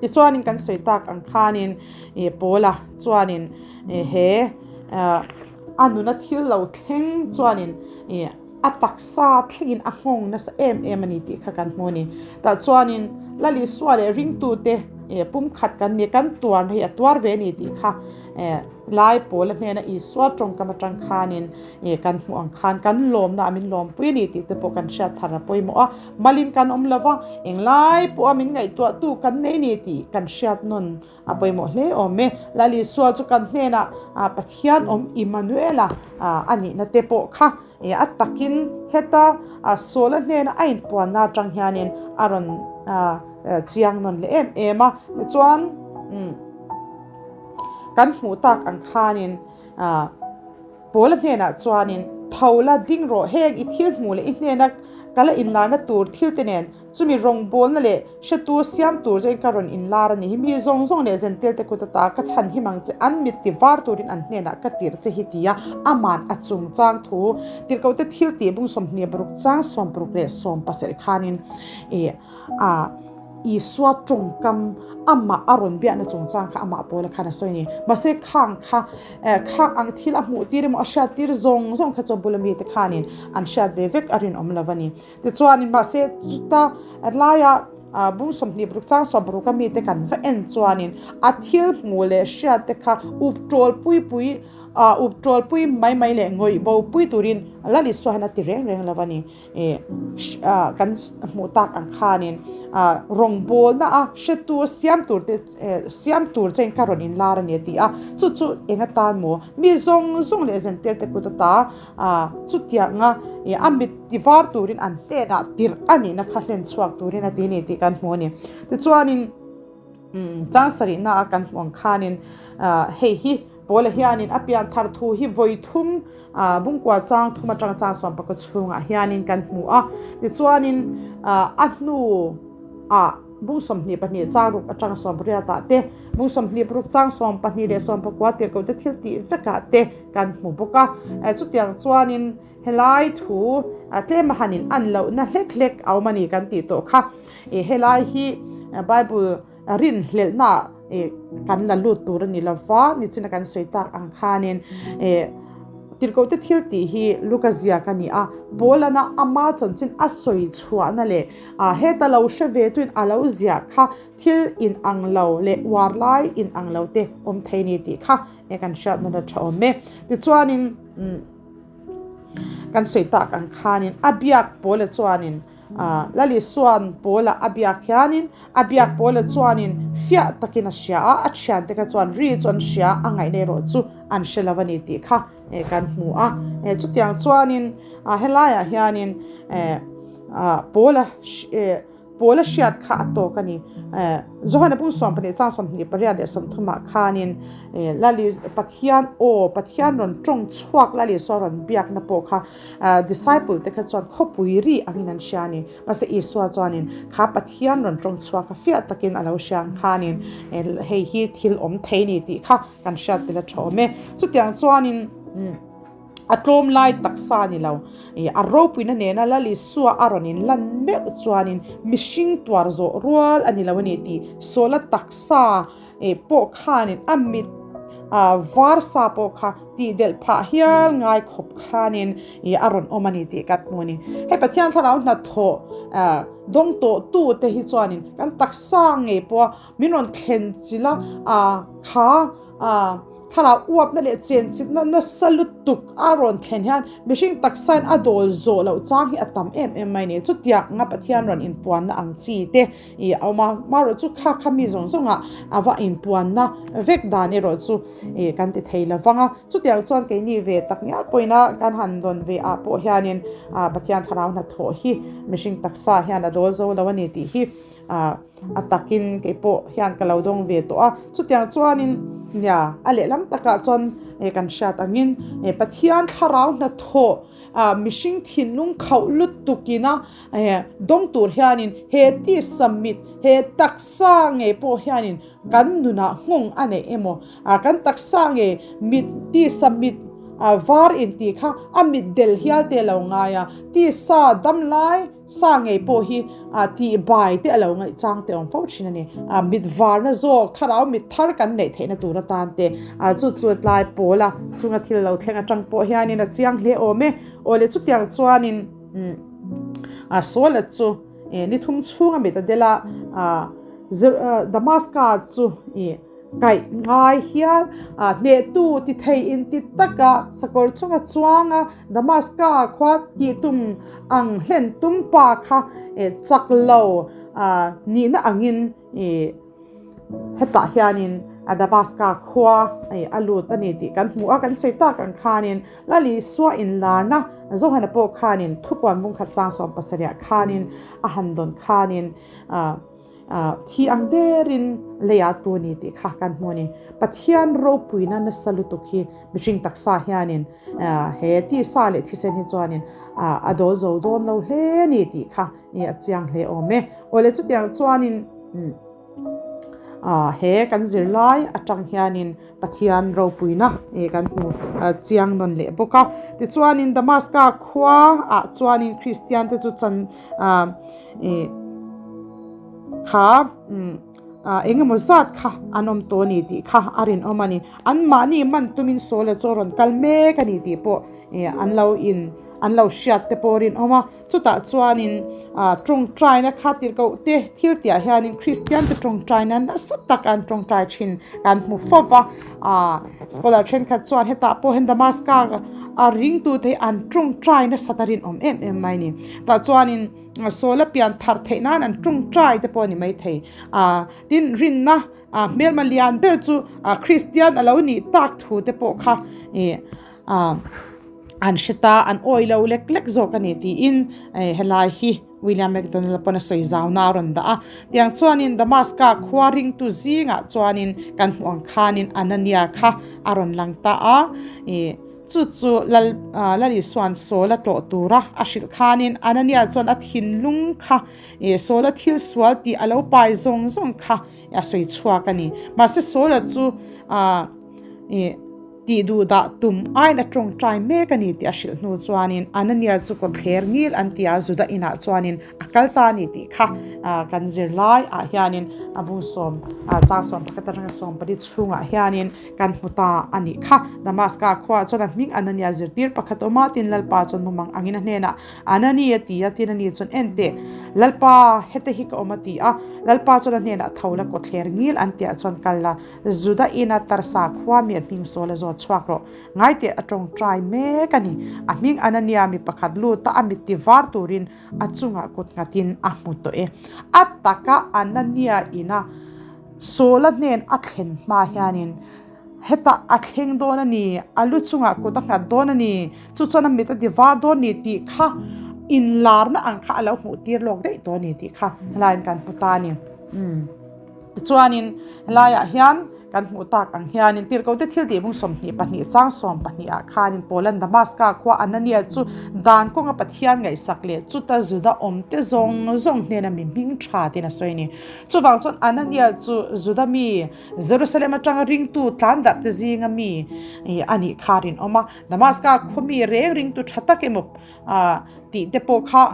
Tichuanin kan sawi tak ang khanin ih Paula chuanin ih he a nuna thil lo thleng chuanin ih. A taksa thlengin a nghawng nasa em em a ni tih kha kan hmu a ni. Tah chuanin Lal Isua leh ringtute pumkhat kan ni, kan tuarna hi a tuar ve a ni tih kha lai Paula hnena Isua tawngkam atang khanin kan hmuh ang khan kan lawmna a min lawmpui a ni tih te pawh kan hriat thar a pawimawh a. Malin kan awm lo va, englai pawha min ngaihtuahtu kan nei a ni tih kan hriat nawn A pawimawh hle awm e. Lal Isua chu kan hnenah Pathian awm Immanuela a nihna te pawh kha a takin heta Saula hnena a inpuanna atang hianin a rawn chiang nawn leh em em a. Tichuan kan hmuh tak ang khanin Paula hnenah chuanin, Tho la, ding rawh, heng i thil hmuh leh i hnena kala inlarna tur thil te nen. Chumi rawngbawlna leh hretu siam tur chuan ka rawn inlar a ni hi. Mi zawng zawng leh zentel te kut ata ka chhan him ang che, an mit ti var turin an hnenah ka tirh che hi tia aman a chungchang thu tirhkohte thil tih bung 26 chang 60 leh 17 khanin ih a Isua tawngkam amah a rawn biakna chungchang kha amah Paula khan a sawi a ni. Mahse khang kha eh khang ang thil a hmuh tir emaw a hriat tir zawng zawng kha chu a bula mite khanin an hriat ve vek a rinawm lo a ni. Tichuanin mahse chuta laia bung 26 chang 60 a mite kan va en chuanin a thil hmuh leh hriat te kha up tawl pui pui up tawl pui mai mai leh ngawih bo pui turin Lal Isua hian a ti reng reng lo a ni. Kan hmuh tak ang khanin rawngbawlna a hretu siam tur te siam tur che in ka rawn inlar a ni a ti a, chu chu eng atan maw mi zawng zawng leh zentel te kut ata chutianga a mit ti var turin an hnenah tirh a nihna kha hlen chhuak turin a ti a ni tih kan hmu a ni. Tichuanin chang sarihna a kan hmuh ang khanin hei hi Paula hianin a pian thar thu hi vawi thum bungkua chang thum atanga chang 11 chhungah hianin kan hmu a. Tichuanin a hnu ah bung 22 chang ruk atanga 18 ah te, bung 26 chang 12 leh 19 tirhkoh te thil tih vekah te kan hmu bawk a. Chutiang chuanin helai thu tlema han in an lohna hlek hlek a awm a ni kan tih tawh kha. Helai hi Bible rinhlelhna kan la lut tur a ni lo va, nichina kan sawi tak ang khanin tirhkohte thil tih hi Luka ziak a ni a, Paulana ama chanchin a sawi chhuahna leh heta lo hre ve tuin a lo ziah kha thil inang lo leh uar lai inang lo te awm thei ni tih kha kan hriatna la tha awm e. Tichuanin kan sawi tak ang khanin a biak Paula chuanin Lali Suan Paula a biak hianin a biak Paula chuanin fiah takin a hria a, a thiante kha chuan ri chu an hria a, ngaihna erawh chu an hre lo a ni tih kha kan hmu a. Chutiang chuanin helaiah hianin Paula Paula hriat kha a tawk a ni. Johana bung 12 chang 28 leh 30 ah khanin Lali Pathian aw Pathian rawn tawng chhuak Lali Isua rawn biakna pawh kha Disciple te kha chuan khawpui ri angin an hria a ni. Mahse Isua chuanin kha Pathian rawn tawng chhuak a fiah takin a lo hria ang khanin hei hi thil awm thei ni tih kha kan hriat tel a tha awm e. Chutiang chuanin a tlawm lai taksa ni lo, a ropuina nena Lal Isua a rawn inlan meuh chuanin mihring tuar zawh rual a ni lo a ni tih Sawla taksa pawh khanin a mit var sa pawh kha tih delh phah hial ngai khawp khanin a rawn awm a ni tih kan hmu a ni. Hei Pathian thlarau hnathawh dawng tawh tu te hi chuanin kan taksa ngei pawha min rawn thlen chilh a kha thlarau uapna leh chenchilhna nasa lutuk a rawn thlen hian mihring taksain a dawl zawh loh chang hi a tam em em mai a ni. Chutiang a Pathian rawn inpuanna ang chi te I a awm a, marawh chu kha kha mi zawng zawngah a va inpuanna vek dan erawh chu ih kan ti thei lo vang a. Chutiang chuan keini ve tak ngial pawhin kan han rawn ve ah pawh hianin ah Pathian thlarau hnathawh hi mihring taksa hian a dawl zo lo a ni tih hi ah a takin kei pawh hian ka lo dawng ve tawh a. Chutiang chuanin nia a lehlam takah chuan ih kan hriat angin ih Pathian thlarau hnathawh ah mihring thinlung khauh lutukina Dawng tur hianin he tisa mit, he taksa ngei pawh hianin kan nunah nghawng a neih emaw, kan taksa ngei mit, tisa mit var intih kha a mit del hial te a lo ngai a, tisa dam lai sa ngei pawh hi tihbai te a lo ngaih chang te awm fo thin a ni. Mit varna zawk, thlarau mit thar kan neih theihna tur atan te chu chu tlai pawla chunga thil lo thleng atang pawh hianin a chiang hle awm e. Awle chutiang chuanin. A Saula chu ni thum chhunga mit a del a, Damaska chu kaih ngai hial hnehtu ti thei in ti taka sakawr chunga chuanga Damaska khua tih tum ang hlen tum pa kha chak lo nihna angin Hetah hianin Damaska khua a lut a ni tih kan hmu a, kan sawi tak ang khanin Lal Isua inlarna Johana pawh khanin thupuan bungkhat chang 17 khanin a han dawn khanin Thi ang derin leiah tu ni tih kha kan hmu a ni. Pathian ropuina nasa lutuk hi mihring taksa hianin he tisa leh thisen hi chuanin a dawl zo dawn lo hle a ni tih kha a chiang hle awm e. Awle chutiang chuanin he kan zirlai atang hianin Pathian ropuina kan hmu chiang nawn leh bawk a. Tichuanin Damaska khua ah chuanin Kristian te chu chan kha eng emaw zat kha an awm tawh a ni tih kha a rinawm a ni. Anmahni man tumin Saula chu a rawn kal mek a ni tih pawh an lo in an lo hriat te pawh a rinawm a. Chutah chuanin tawngtaina kha tirhkoh te thil tihah hianin Kristian te tawngtaina nasa tak an tawngtai thin kan hmu fo va. Scholar thenkhat chuan hetah pawh hian Damaska a ringtute hi an tawngtai nasat a rinawm em em mai a ni. Tah chuanin Saula pian thar theih nan an tawngtai te pawh a ni maithei. Tin, rinna hmelma lian ber chu Kristian a lo nih tak thu te pawh kha an hre ta, an awi lo lek lek zawk a ni tiin helai hi William MacDonald pawn a sawi zauna a rawn dah a. Tiang chuanin Damaska khua ringtu zingah chuanin kan hmuh ang khanin Anania kha a rawn lang ta a. Chu chu Lal Lal Isua'n Saula tlawh tura a hrilh khanin Anania chuan a thinlung kha Saula thil sual tih a lo pai zawng zawng kha a sawi chhuak a ni. Mahse Saula chu tih duh dah tum aiin a tawngtai mek a ni tih a hrilh hnu chuanin Anania chu kawtthler ngil an ti a, Juda inah chuanin a kal ta a ni tih kha kan zirlai ah hianin a bungsawm chang 11 atanga 14 chhungah hianin Kan hmu ta a nih kha. Damaska khuaah chuan a hming Anania zirtir pakhat awm a, tin Lalpa chuan mumang angin a hnenah, Anani a ti a, tin ani chuan, En teh, Lalpa, hete hi ka awm a ti a. Lalpa chuan a hnenah, Tho la, kawthler ngil an tiah chuan kal la, Juda ina Tarsa khua mi a hming Saul a zawt chhuak rawh. Ngai teh, a tawngtai mek a ni. A hming Anania mi pakhat lut a, a mit ti var turin a chungah kut nghatin a hmu tawh e. A taka Anania ina. Sawla hnen a thlen hma hianin hetah a thleng dawn a ni, a lu chungah kut a nghat dawn a ni, chu chuan a mit a ti var dawn a ni tih kha inlarna ang kha a lo hmuh tir lawk daih tawh a ni tih kha helaiin kan hmu ta a ni. Tichuanin helaiah hian kan hmuh tak ang hianin Tirhkohte thil tih bung 22 chang 12 ah khanin Paulan Damaska khua Anania chu dan kawnga Pathian ngaihsak leh chuta Juda awmte zawng zawng hnena mi hming tha tiin a sawi a ni. Chuvang chuan Anania chu Juda mi, Jerusalem atanga ringtu tlan darh te zinga mi a nih kha a rinawm a. Damaska khaw mi reng ringtu tha tak emaw tih te pawh kha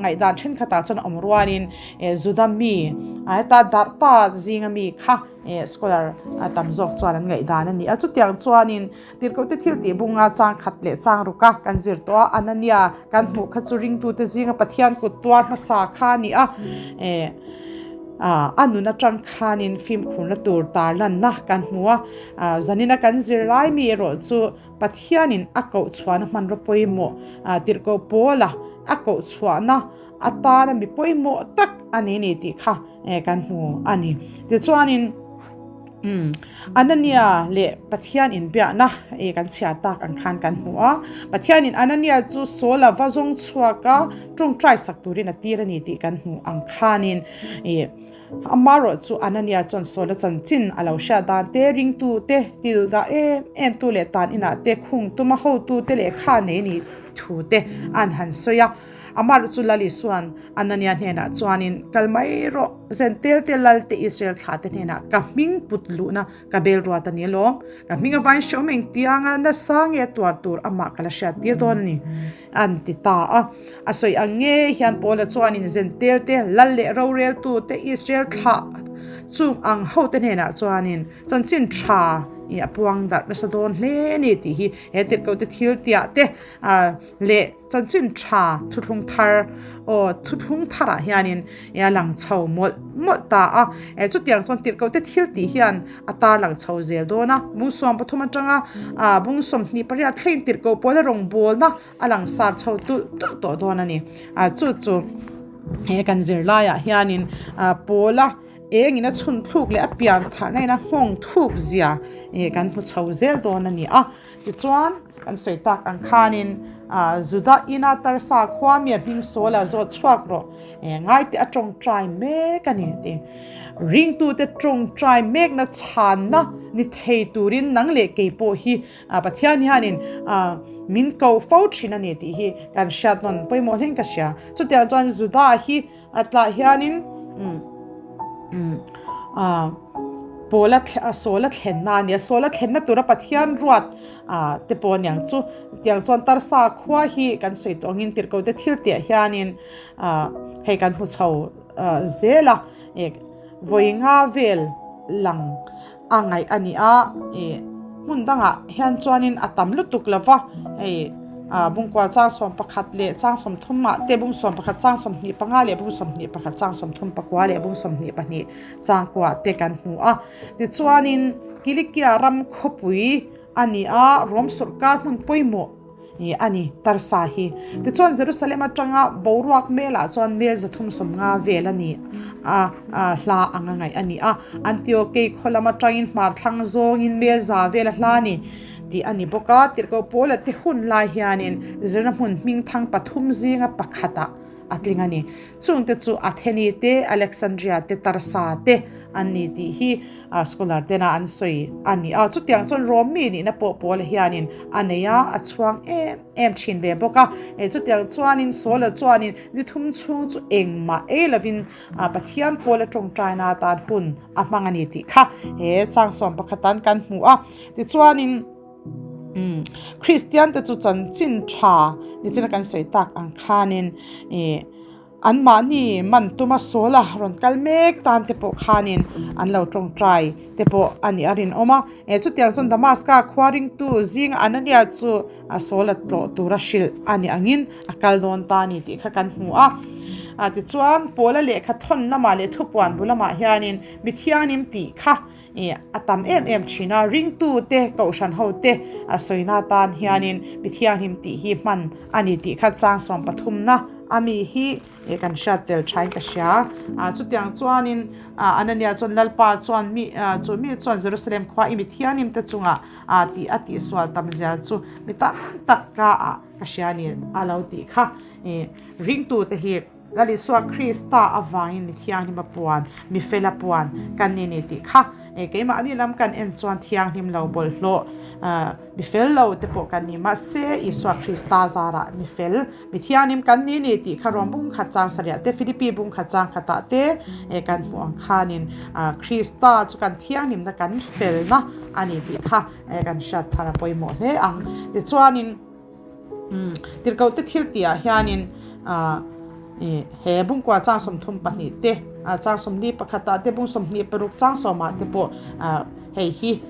ngaihdan thenkhatah chuan a awm rualin Juda mi heta darh ta zinga mi kha scholar tam zawk chuan an ngaihdan a ni a. Chutiang chuanin Tirhkohte thil tih bunga chang khat leh chang ruka kan zir tawh a, Anania kan hmuh kha chu ringtute zinga Pathian kut tuar hmasa kha a ni a, a nun atang khanin fimkhurna tur tarlanna kan hmu a, zanina kan zir lai mi erawh chu Pathianin a koh chhuahna hmanraw pawimawh Tirhkoh Paula a koh chhuahna atana mi pawimawh tak a ni ni tih kha kan hmu a ni. Tichuanin Anania leh Pathian inbiakna kan chhiar tak ang khan kan hmu a. Pathianin Anania chu Saula va zawng chhuak a, tawngtai sak turin a tir a ni tih kan hmu ang khanin amaherawh chu Anania chuan Saula chanchin a lo hriat dan te, ringtu te, ti duh dah em em tu leh tan inah te, khung tuma hotu te lehkha nei a nih thu te an han sawi a. Amah chu Lal Isua'n Anania hnenah chuanin, Kal mai rawh, Zentelte Lalte Israel thlahte hnenah ka hming put luhna ka bel ruat a ni alawm. Ka hming a vain hreawm engtianga nasa nge a tuar tur amah ka la hriattir dawn a ni, an ti ta a. A sawi ang nge hian Paula chuanin Zentelte Lal leh roreltute Israel thlah chung ang hote hnenah chuanin chanchin tha i a puang darh nasa dawn hle a ni tih hi he tirhkohte thil tiah te leh Chanchin tha thuthlung thar aw thuthlung tharah hianin a lang chho mawlh mawlh ta a, eh chutiang chuan tirhkohte thil tih hian a tar lang chho zel dawn a, bung 13 atanga ah bung 28 thleng tirhkoh pawla rawngbawlna a lang sar chho tulh tulh tawh dawn a ni. Ah chu chu he kan zirlaiah hianin ah pawla engin a chhun thluk leh a pian tharna in a nghawng thuk zia eh kan hmu chho zel dawn a ni a. Tichuan, kan sawi tak ang khanin Juda ina Tarsa khua mi a hming Saul-a zawt chhuak rawh. Ngaite a tawngtai mek a ni ti. Ringtute tawngtai mekna chhanna ni thei turin nang leh kei pawh hi Pathian hianin min ko fo thin a ni tih hi kan hriat nawn pawimawh hlein ka hria. Chutiang chuan Juda hi a tlah hianin Paula Saula thlenna a ni a, Saula thlenna tura Pathian ruat te pawh aniang chu. Tiang chuan Tarsa khua hi kan sawi tawh angin tirhkohte thil tihah hianin hei kan hmu chho zel a, vawi nga vel lang a ngaih a ni a, ih hmun dangah hian chuanin a tam lutuk lo va, hei ah bungkual chang 11 leh chang 30 ah te bung 11 chang 25 leh bung 21 chang 34 leh bung 22 chang kuah te kan hmu a. Tichuanin Kilikia ram khawpui a ni a, Rom sawrkar hmun pawimawh Ih a ni, Tarsa hi. Tichuan Jerusalem atanga boruak melah chuan mel 350 vel a ni a, hla ang a ngaih a ni a. Antiokei khaw lam atangin hmar thlang zawngin mel za vel a hla a ni tih a ni bawk a. Tirhkoh Paula te hun lai hianin zirna hmun hmingthang pathum zinga pakhatah a tling a ni. Chungte chu Atheni te, Alexandria te, Tarsa te an ni tih hi scholar tena an sawi a ni a. Chutiang chuan Rom mi nihna pawh Paula hianin a nei a, a chhuang em em thin ve bawk a. Chutiang chuanin Saula chuanin ni thum chhung chu engmah ei lovin Pathian Paula tawngtaina atan hun a hmang a ni tih kha he chang 11 kan hmu a. Tichuanin. Umm Kristian te chu chanchin tha nichina kan sawi tak ang khanin ih anmahni man tuma sawla rawn kal mek tan te pawh khanin an lo tawngtai te pawh a nih a rinawm a, eh chutiang chuan Damaska khua ringtu zinga Anania chu a sawla tlawh tura hrilh a nih angin a kal dawn ta a ni tih kha kan hmu a, ah tichuan Paula lehkha thawn lamah leh thupuan bu lamah hianin mithianglim tih kha Ih a tam em em thin a, ringtute, kohhran hote a sawina atan hianin mi thianghlim tih hi hman a ni tih kha chang 13na a mi hi ih kan hriat tel thain ka hria. Ah chutiang chuanin ah Anania chuan Lalpa chuan mi ah chu mi chuan Jerusalem khua i mi thianghlim te chungah ah tih a tihsual tam zia chu mi tam tak ka ah ka hria a ni a lo tih kha ih ringtute hi Lal Isua Krista avangin mi thianghlim a puan, mi fel a puan kan ni ni tih kha keimahni lam kan en chuan thianghlim lo bawlhhlawh mi fel lo te pawh kan ni. Mahse, Isua Krista zarah mi fel, mi thianghlim kan ni ni tih kha Rom bung khat chang sarih ah te, Philippi bung khat chang khatah te kan hmuh ang khanin Krista chu kan thianghlimna kan felna a ni tih kha kan hriat thar a pawimawh hle ang. Tichuanin. Tirhkoh te thil tihah hianin he bungkua chang 32 te, chang 41 ah te, bung 26 chang 10 ah te pawh hei hi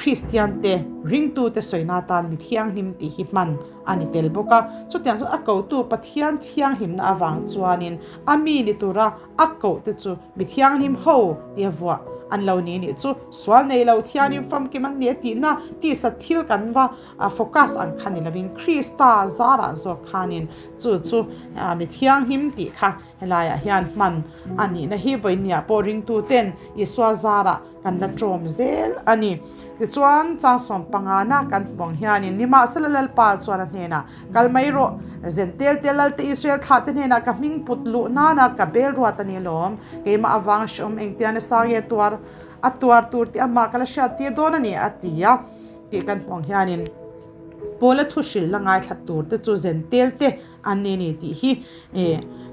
Kristian te, ringtu te sawina atan mi thianghlim tih hi hman a ni tel bawk a. Chutiang chuan a kotu Pathian thianghlimna avang chuanin a mi ni tura a koh te chu mi thianghlim ho tia vuah an lo ni nih chu sual nei lo thianin famkim an ni a tihna tisa thil kan va A focus ang kha ni lovin Krista zarah zawk khanin chu chu mi thianghlim tih kha helaiah hian hman a nihna hi vawinia pawh ringtuten Isua zarah kan la tawm zel a ni. Tichuan chang 15na kan hmu ang hianin nimahsela Lalpa chuan a hnenah kal mai rawh, Zentel te Lalte Israel thlah te hnenah ka hming put luh nana ka bel ruat a ni alawm, keimah avang hreawm engtiang nasa nge tuar a tuar tur tih amah ka la hriat tir dawn a ni a ti a. Tih kan hmuh ang hianin Paula thu hrilh la ngaithla tur te chu zentel te an ni a ni tih hi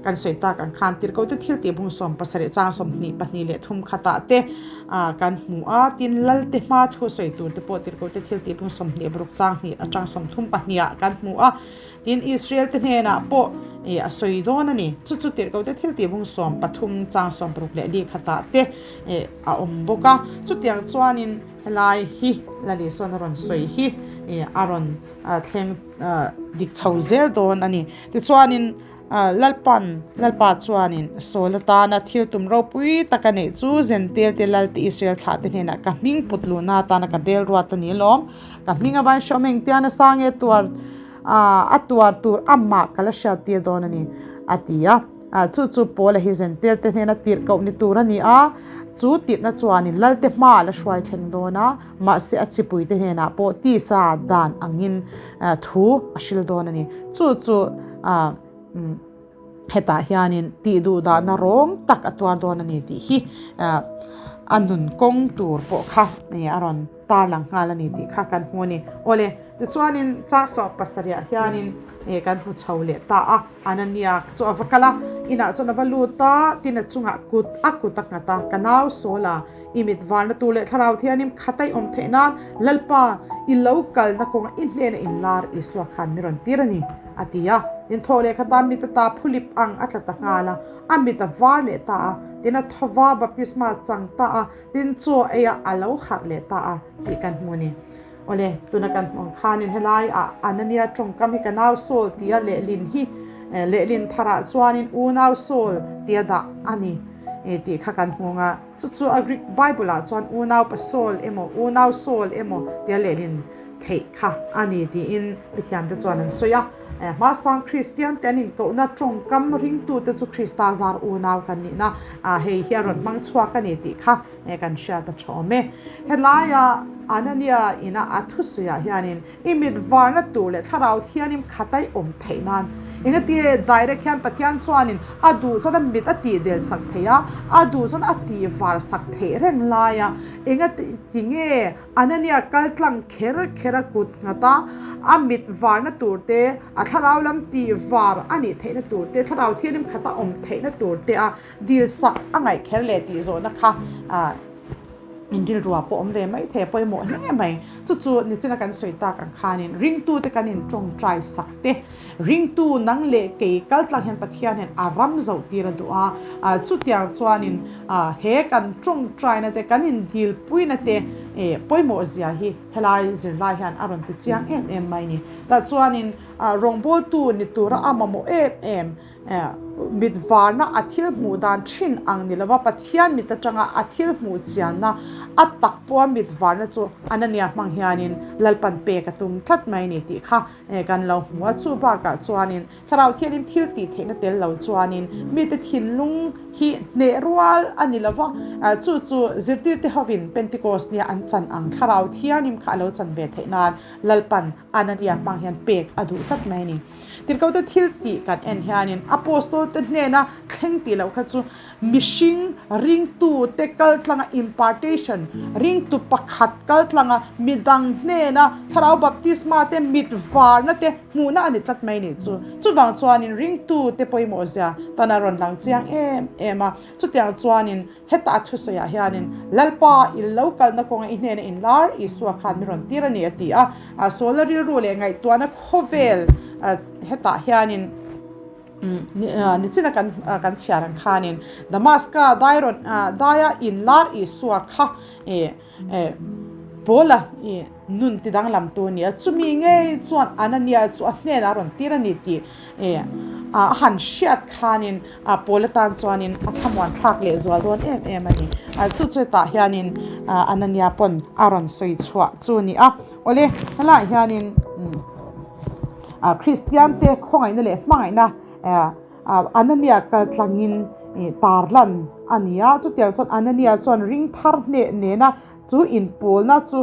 kan sawi tak ang khan tirhkoh te thil tih bung 70 chang 22 leh thum khatah te kan hmu a, tin Lalte hma thu sawi tur te pawh tirhkoh te thil tih bung 26 chang hnih atang 32 ah kan hmu a, tin Israel te hnenah pawh a sawi dawn a ni. Chu chu tirhkoh te thil tih bung 13 chang 60 leh li khatah te a awm bawk a, chutiang chuanin. Helai hi Lalisona rawn sawi hi a rawn thleng dik chho zel dawn a ni. Tichuanin Lalpan, Lalpa chuanin Saul atana thil tum ropui tak a neih chu Zentel te Lal te Israel thlah te hnenah ka hming put luhna atana ka bel ruat a ni alawm. Ka hming a van hreawm eng tia nasa nge tuar a tuar tur amah ka la hriat tir dawn a ni a ti a. Chu chu Paula hi Zentel te hnena tirh koh ni tur a ni a, chu tirhna chuanin Lalte hma a la hruai thleng dawn a, mahse a chipuite hnenah pawh tisa dan angin thu a hril dawn a ni. Chu chu hetah hianin tih duh dahna rawng tak a tuar dawn a ni tih hi a nun kawng tur pawh kha a rawn tarlang nghal a ni tih kha kan hmu a ni. Awle, tichuanin Changsaw pasarihah hianin kan hmu chho leh ta a. Anania chu a va kal a, inah chuan a va lut a, tin a chungah kut a kut a nghat a, Ka nau Sawla, i mit varna tur leh thlarau thianim khat a i awm theih nan Lalpa, i lo kalna kawnga i hnena inlar Isua khan mi rawn tir a ni, a ti a. Tin thaw leh khata mit ata phulip ang a tla ta nghal a, a mit a var leh ta a, tin a thova baptisma chang ta a, tin chaw eiah a lo harh leh ta a, tih kan hmu a ni. Awle, tuna kan hmuh ang khanin helai ah Anania tawngkam hi ka nau Saul tia lehlin hi lehlin tharah chuanin unau Saul tia dah a ni tih kha kan hmu ang a, chu chu a Greek Bible ah chuan unau pa Saul emaw unau Saul emaw tia lehlin theih kha a ni tiin mithiamte chuan an sawi a. Hmasang Kristiante an inkohna tawngkam ringtute chu Krista zar unau kan nihna hei hi a rawn hmang chhuak a ni tih kha kan hriat a tha awm e. Helaia Anania ina a thusawiah hianin i mit varna tur leh thlarau thianim khatai awm theih nan engatinge direct hian Pathian chuanin a duh chuan a mit a tih del sak thei a, a duh chuan a tih var sak theih reng laia engatinge Anania kal tlang kher kher a kut nghat a, a mit varna tur te, a thlarau lam tih var a nih theihna tur te, thlarau thianim khata awm theihna tur te a Dil sak a ngaih kher leh tih zawhna kha in rilruah pawh awm ve mai thei a pawimawh hle mai. Chu chu nichina kan sawi tak ang khanin ringtute kan in tawngtai sak te, ringtu nang leh kei kal tlang hian Pathian hian a ram zoh tir a duh a, chutiang chuanin he kan tawngtaina te kan in dilpuina te pawimawh zia hi helai zirlai hian a rawn ti chiang em em mai ni. Tah chuanin rawngbawltu ni tura a mamawh em em. Mit varna a thil hmuh dan thin ang ni lova Pathian mit atanga a thil hmuh chianna a tak pawha mit varna chu Anania hmang hianin Lalpan pek a tum tlat mai ni tih kha kan lo hmu a. Chu bakah chuanin Thlarau Thianghlim thil tih theihna tel lo chuanin mite thinlung hi hneh rual a ni lova, chu chu zirtirte hovin Pentecost nia an chan ang Thlarau Thianghlim kha a lo chan ve theih nan Lalpan Anania hmang hian pek a duh tlat mai a ni. Tirhkote thil tih kan en hianin Apostol te hnena thleng tih loh kha chu mihring ringtute kal tlanga impartation, ringtu pakhat kal tlanga midang hnena thlarau baptisma te mit varna te hmuhna a ni tlat mai nih chu. Chuvang chuanin ringtute pawimawh zia tan a rawn lang chiang em em a. Chutiang chuanin Heta a thusawiah hianin, Lalpa, i lo kalna kawnga i hnena inlar Isua khan mi rawn tir a ni, a ti a. Saula rilru leh ngaihtuahna khawvel hetah hianin nichina kan kan chhiar ang khanin Damaska dairawn daia inlar Isua kha Paula nun ti danglam tu a ni a, chumi ngei chuan Anania chu a hnenah a rawn tir a ni tih a han hriat khanin Paula tan chuanin a thlamuan thlak leh zual dawn em em a ni. Chu chu hetah hianin Anania pawn a rawn sawi chhuah chu a ni a. Awle, helaiah hianin Kristiante khawngaihna leh hmangaihna Anania kal tlangin tarlan a ni a, chutiang chuan Anania chuan ring thar hneh nena chu inpawlna chu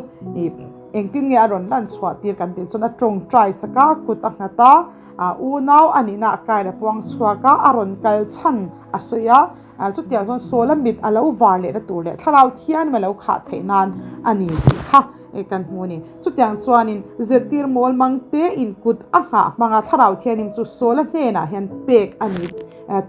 engtin nge a rawn lan chhuah tir kan tih chuan a tawngtai sak a, kut a nghat a, unau a nihna a kain a puang chhuak a, a rawn kal chhan a sawi a, chutiang chuan Saula mit a lo var lehna tur leh thlarau thianghlim a lo khah theih nan a ni tih kha kan hmu a ni. Chutiang chuanin zirtir mawl mang te in kut a nghah hmanga thlarau thianghlim chu Saula hnenah hian pek a ni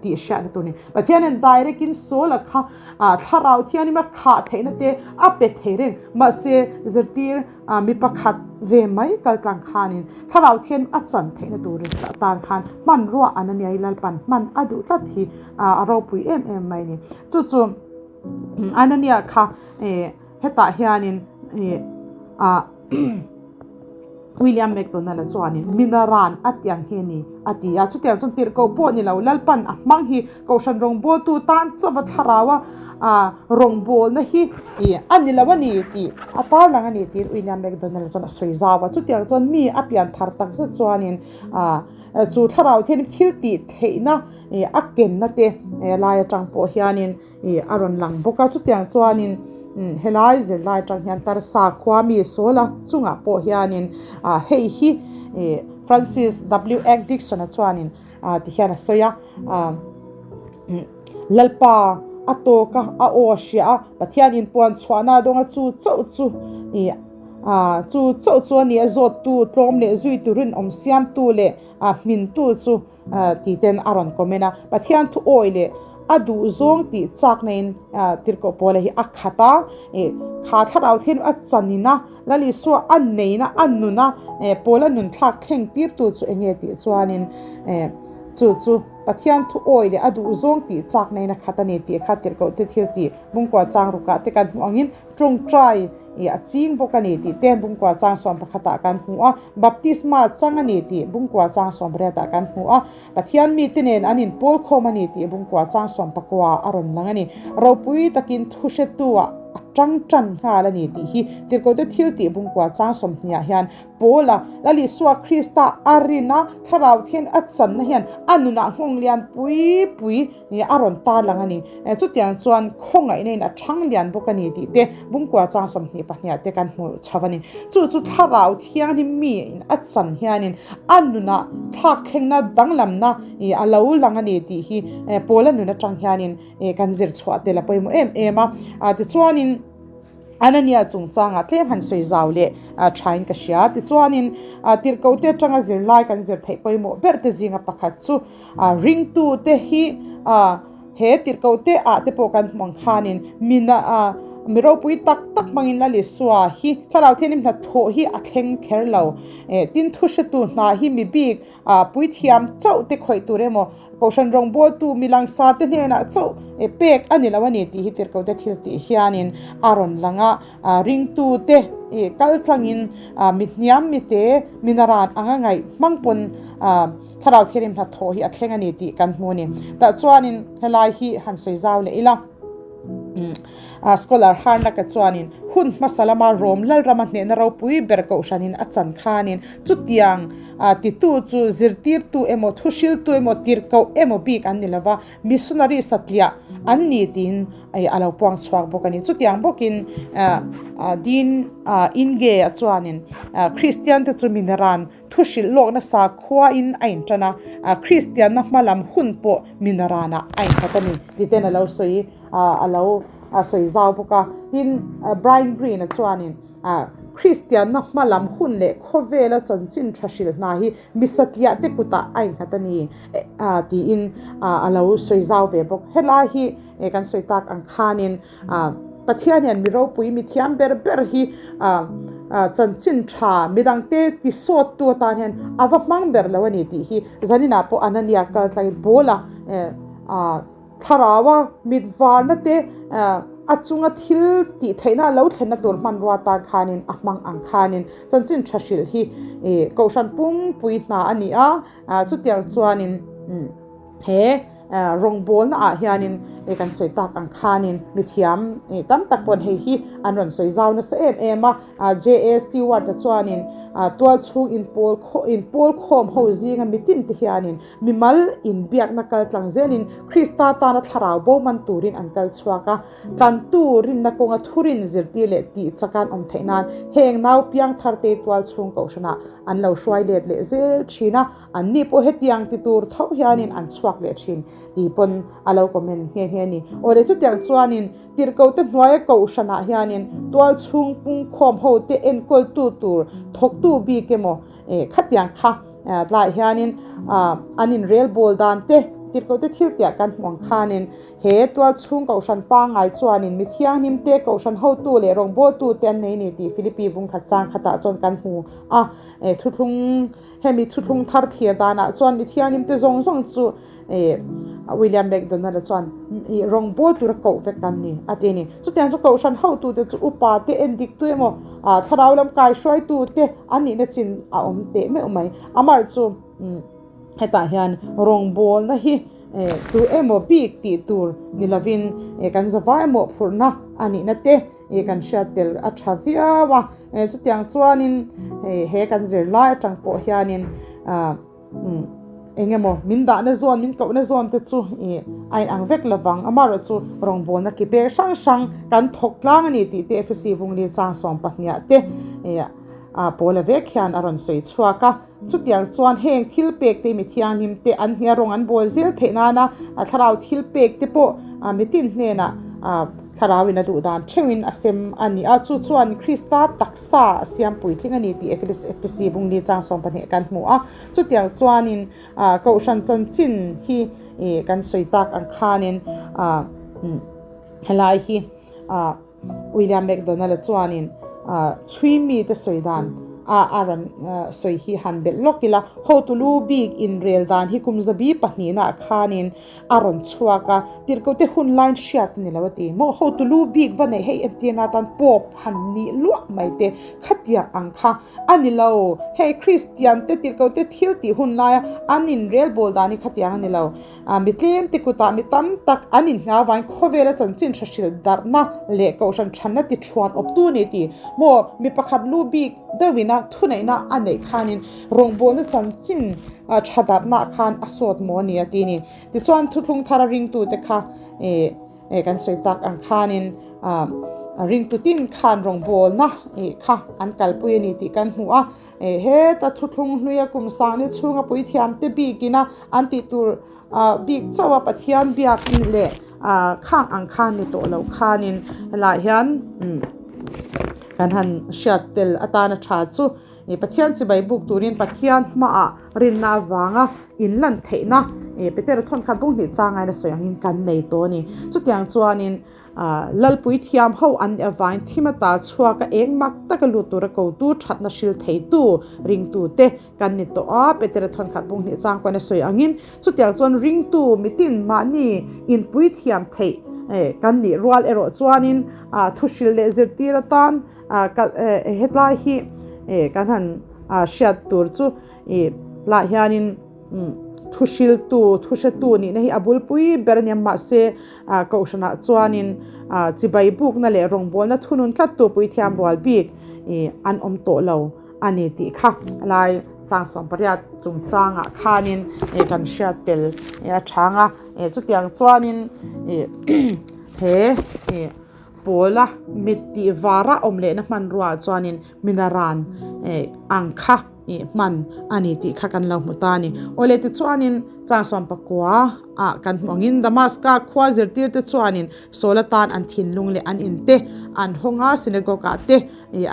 tih hriatna tur a ni. Pathianin direct in Saula kha thlarau thianghlim a khah theihna te a pe thei reng. Mahse zirtir mi pakhat ve mai kal tlang khanin thlarau thianghlim a chan theihna tur tan khan hmanrua an ania i Lalpan hman a duh tlat hi a ropui em em mai a ni. Chu chu Anania kha hetah hianin. William McDonald-a chuanin Minaran a ti ang hi a ni, a ti a. Chutiang chuan tirhkoh pawh ni lo, Lalpan a hmang hi Kohhran rawngbawltu tan chauva thlaraua rawngbawlna hi a ni lo a ni tih a tarlang a ni tiin William McDonald-a chuan a sawi zau a. Chutiang chuan mi a pian thar tak zet chuanin chu thlarau thian thil tih theihna a kenna te lai atang pawh hianin a rawn lang bawk a. Chutiang chuanin helai zirlai atang hian Tarsa khua mi Saula chungah pawh hianin hei hi Francis W. X. Dixon-a chuanin tihian a sawi a, Lalpa a tawk a, a aw a hria a, Pathian inpuan chhuahna dawnga chu chauh chu chu chauh chu a ni a, zawttu tlawm leh zui turin awm siamtu leh hmintu chu Ti ten a rawn comment a, Pathian thu awi leh a duh zawng tih chakna in Tirhkoh Paula hi a khat a, kha thlarau thian a chanin a, Lal Isua a neina a nun a, Paula nun thlak thleng tir tu chu enge tih chuanin chu chu Pathian thu awi leh a duh zawng tih chakna in a khat a ni tih kha Tirhkoh te thil tih Bungkua chang rukah te kan hmuh angin Tawngtai ih a ching bawk a ni tih te Bungkua chang sawm pakhatah kan hmu a, Baptisma chang a ni tih Bungkua chang sawm pariatah kan hmu a, Pathian mite nen an inpawl khawm a ni tih Bungkua chang sawm pakua a rawn lang a ni. Ropui takin thuhretu ah a tang tan nghal a ni tih hi Tirhkohte thil tih Bungkua chang sawmhniah hian Paula, Lal Isua Krista a rin a, Thlarau thian a channa hian a nunah nghawng lian pui pui a rawn tarlang a ni. Chutiang chuan khawngaihna in a thang lian bawk a ni tih te Bungkua chang 22 te kan hmu chho a ni. Chu chu Thlarau Thianghlim mi in a chan hianin a nunah thlak thlengna danglamna a lo lang a ni tih hi Paula nun atang hianin kan zir chhuah tel a pawimawh em em a. Tichuanin. Anania chungchangah tlem han sawi zau leh thain ka hria. Tichuanin, tirhkohte atanga zirlai kan zir theih pawimawh ber te zinga pakhat chu ringtute hi he tirhkohte ah te pawh kan hmu ang khanin mina mi ropui tak tak hmangin Lal Isua hi Thlarau Thianghlim hnathawh hi a thleng kher lo. Tin, thuhretu hna hi mi bik puithiam chauh te khawih tur emaw Kohhran rawngbawltu mi langsar te hnenah chauh pek a ni lo a ni tih hi tirhkohte thil tih hianin a rawn lang a, ringtute kal tlangin mi hniam mite minaran anga ngaih hmang pawn Thlarau Thianghlim hnathawh hi a thleng a ni tih kan hmu a ni. Tah chuanin helai hi han sawi zau leh ila. Scholar Harnack-a chuanin hun hmasa lama Rom Lalrama hnehna ropui ber kohhranin a chan khanin chutiang titu chu zirtirtu emaw, thuhriltu emaw, tirhkoh emaw bik an ni lova, missionary satliah an ni tiin a lo puang chhuak bawk a ni. Chutiang bawkin Dean Inge-a chuanin Kristiante chu minaran Thu hrilh lawkna sakhuain a inṭan a, Kristianna hma lam hun pawh minaranah a inkhat a ni ti ten a lo sawi a lo sawi zau bawk a. Tin, Brian Green-a chuanin Kristianna hma lam hun leh khawvela chanchin ṭha hrilh hna hi mi satliah te kutah a inkhat a ni tiin a lo sawi zau ve bawk. Helai hi kan sawi tak ang khanin Pathian hian mi ropui, mi thiam ber ber hi chanchin tha midangte tisawttu atan hian a va hmang ber lo a ni tih hi zaninah pawh Anania kal tlangin Paula thlaraua mit varna te a chunga thil tih theihna a lo thlenna tur hmanrua atan khanin a hmang ang khanin chanchin tha hrilh hi Kohhran pumppui hna a ni a, chutiang chuanin. He rawngbawlna ah hianin kan sawi tak ang khanin mithiam tam tak pawn hei hi an rawn sawi zau nasa em em a. J.A. Stewart-a chuanin tual chhung inpawl inpawl khawm ho zinga mitin te hianin mimal inbiakna kal tlang zelin Krista tana thlarau bo man turin an kal chhuak a. Tlantu rinna kawnga thurin zirtir leh tih chakan awm theih nan heng nau piang tharte tual chhung kohhranah an lo hruai let leh zel thin a. An ni pawh hetiang ti tur tho hianin an chhuak leh thin tih pawn a lo comment nghe nghe a ni. Aw le chutiang chuanin tirhkohte hnuaia kohhranah hianin tual chhung pungkhawm hote enkawltu tur thawktu bik emaw khatiang kha tlaiah hianin an inrelbawl dan te. Tirhkohte thil tiah kan hmuh ang khanin he tual chhung kohhran pangngai chuanin mi thianghlimte, kohhran hotu leh rawngbawltute an nei ni tih Philippi bungkhat chang khatah chuan kan hmu a. Thuthlung hemi thuthlung thar thlir danah chuan mi thianghlimte zawng zawng chu William MacDonald-a chuan rawngbâwl tura koh vek an ni a ti a ni. Chutiang chu kohhran hotute chu upa te endiktu emaw thlarau lam kaihruaitu te an nihna chin a awm teh meuh mai. Amar chu hetah hian rawngbâwlna hi tu emaw bik tih tur ni lovin kan zavai emaw phurhna a nihna te kan hriat tel a tha viau a. Chutiang chuanin he kan zirlai atang pawh hianin Eng emaw min dahna zawn, min kohna zawn te chu ih a inang vek lovang. Amaherawhchu rawngbawlna ki pek hrang hrang kan thawk tlang a ni tih te Efesi Vungli chang 12 te ih a Paula vek hian a rawn sawi chhuak a. Chutiang chuan heng thil pek te mi thianghlim te an hnia rawng an bawl zel theih nana a thlarau thil pek te pawh mitin hnenah thlarau in a duh dan theuhin a sem a ni a. Chu chuan Krista tak Sa a siam puitling a ni tih Efesi bungli chang 12 kan hmu a. Chutiang chuanin Kohhran chanchin hi kan sawi tak ang khanin helai hi William MacDonald-a chuanin chhui mite sawi dan a rawn sawi hi han belh lawk ila. Hotu lu bik inrel dan hi kum zabi pahnihnaah khanin a rawn chhuak a, tirhkohte hun laiin hriat a ni lo a ti. Maw hotu lu bik va neih hei entirna atan Pope han nih luah mai te khatiang ang kha a ni lo. Hei Kristian te tirhkohte thil tih hun laia an inrel bawl dan hi khatiang a ni lo. Mi tlem te kutah mi tam tak an inhna avangin khawvela chanchin hre hrilh darhna leh kohhran thanna ti thuan awptu a ni ti. Maw mi pakhat lu bik deuhina thuneihna a neih khanin rawngbawlna chanchin A tha darhna khan a sawt maw ni a ti ni. Tichuan thuthlung thara ringtute kha eh kan sawi tak ang khanin ah ringtu tin khan rawngbawlna eh kha an kalpui a ni tih kan hmu a. Eh heta thuthlung hluia kum sangni chhunga puithiamte bikina an tih tur ah bik chauh a Pathian biak leh ah khang ang khan ni tawh lo khanin helaiah hian kan han hriat tel atana tha chu. Pathian chibai buk turin Pathian hmaah rinna avanga inlan theihna Petera thawnkhat bung hnih changain a sawi angin kan nei tawh a ni. Chutiang chuanin Lalpui thiam ho an nih avangin thim ata chhuak a eng mak taka lut tura kotu thatna hril theitu ringtute kan ni tawh a, Petera thawnkhat bung hnih chang kuan a sawi angin chutiang chuan ringtu mitin mahni inpui thiam theih kan nih rual erawh chuanin thuhril leh zirtir atan Hetlai hi kan han hriat tur chu lah hianin thuhriltu thuhretu nihna hi a bulpui ber a nia mahse kohhranah chuanin chibai bukna leh rawngbawlna thunun tlattu puithiam rual bik an awm tawh lo a ni tih kha lai chang 80 chungchangah khanin kan hriat tel a chang a chutiang chuanin he. Pawla mit tih vara awm lehna hmanruaah chuanin minaran ang kha hman a ni tih kha kan lo hmu ta a ni. Awle tichuanin chang 19 ah kan hmu angin Damaska khua zirtirte chuanin Saul atan an thinlung leh an inte an hawng a, synagogue ah te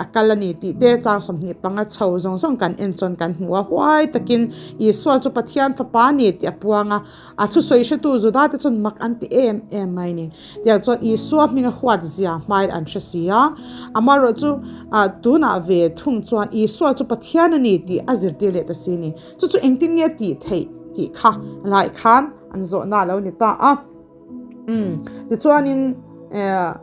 a kal a ni tih te chang 25 chho zawng zawng kan en chuan kan hmu a. Huai takin Isua chu Pathian fapa a ni tih a puang a. A thusawi hretu Judate chuan mak an ti em em mai ni. Tiang chuan Isua hminga huat zia hmain an hre si a. Amaherawh chu tunah ve thung chuan Isua chu Pathian a ni tih a zirtir leh ta si ni. Chu chu engtin nge tih theih tih kha lai khan an zawhna a lo ni ta a. Tichuanin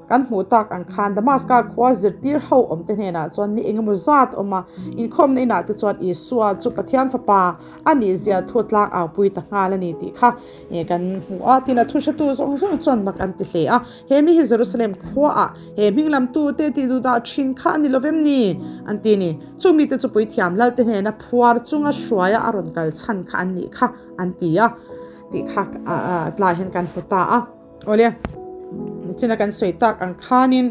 kan hmuh tak ang khan Damaska khua zirtir ho awm te hnenah chuan ni engemaw zat awm a, inkhawmna inah te chuan Isua chu Pathian fapa a nih zia thu tlang au pui ta nghal a ni tih kha kan hmu a. Tin, a thu hretu zawng zawng chuan mak an ti hle a, He mi hi Jerusalem khuaah he hming lamtute tih duh dah thin kha a ni lovem ni? an ti a ni. Chu mite chu puithiam Lalte hnena phuar chunga hruaia a rawn kal chhan kha an nih kha an ti a tih kha tlai hian kan hmu ta a. Awle, nichina kan sawi tak ang khanin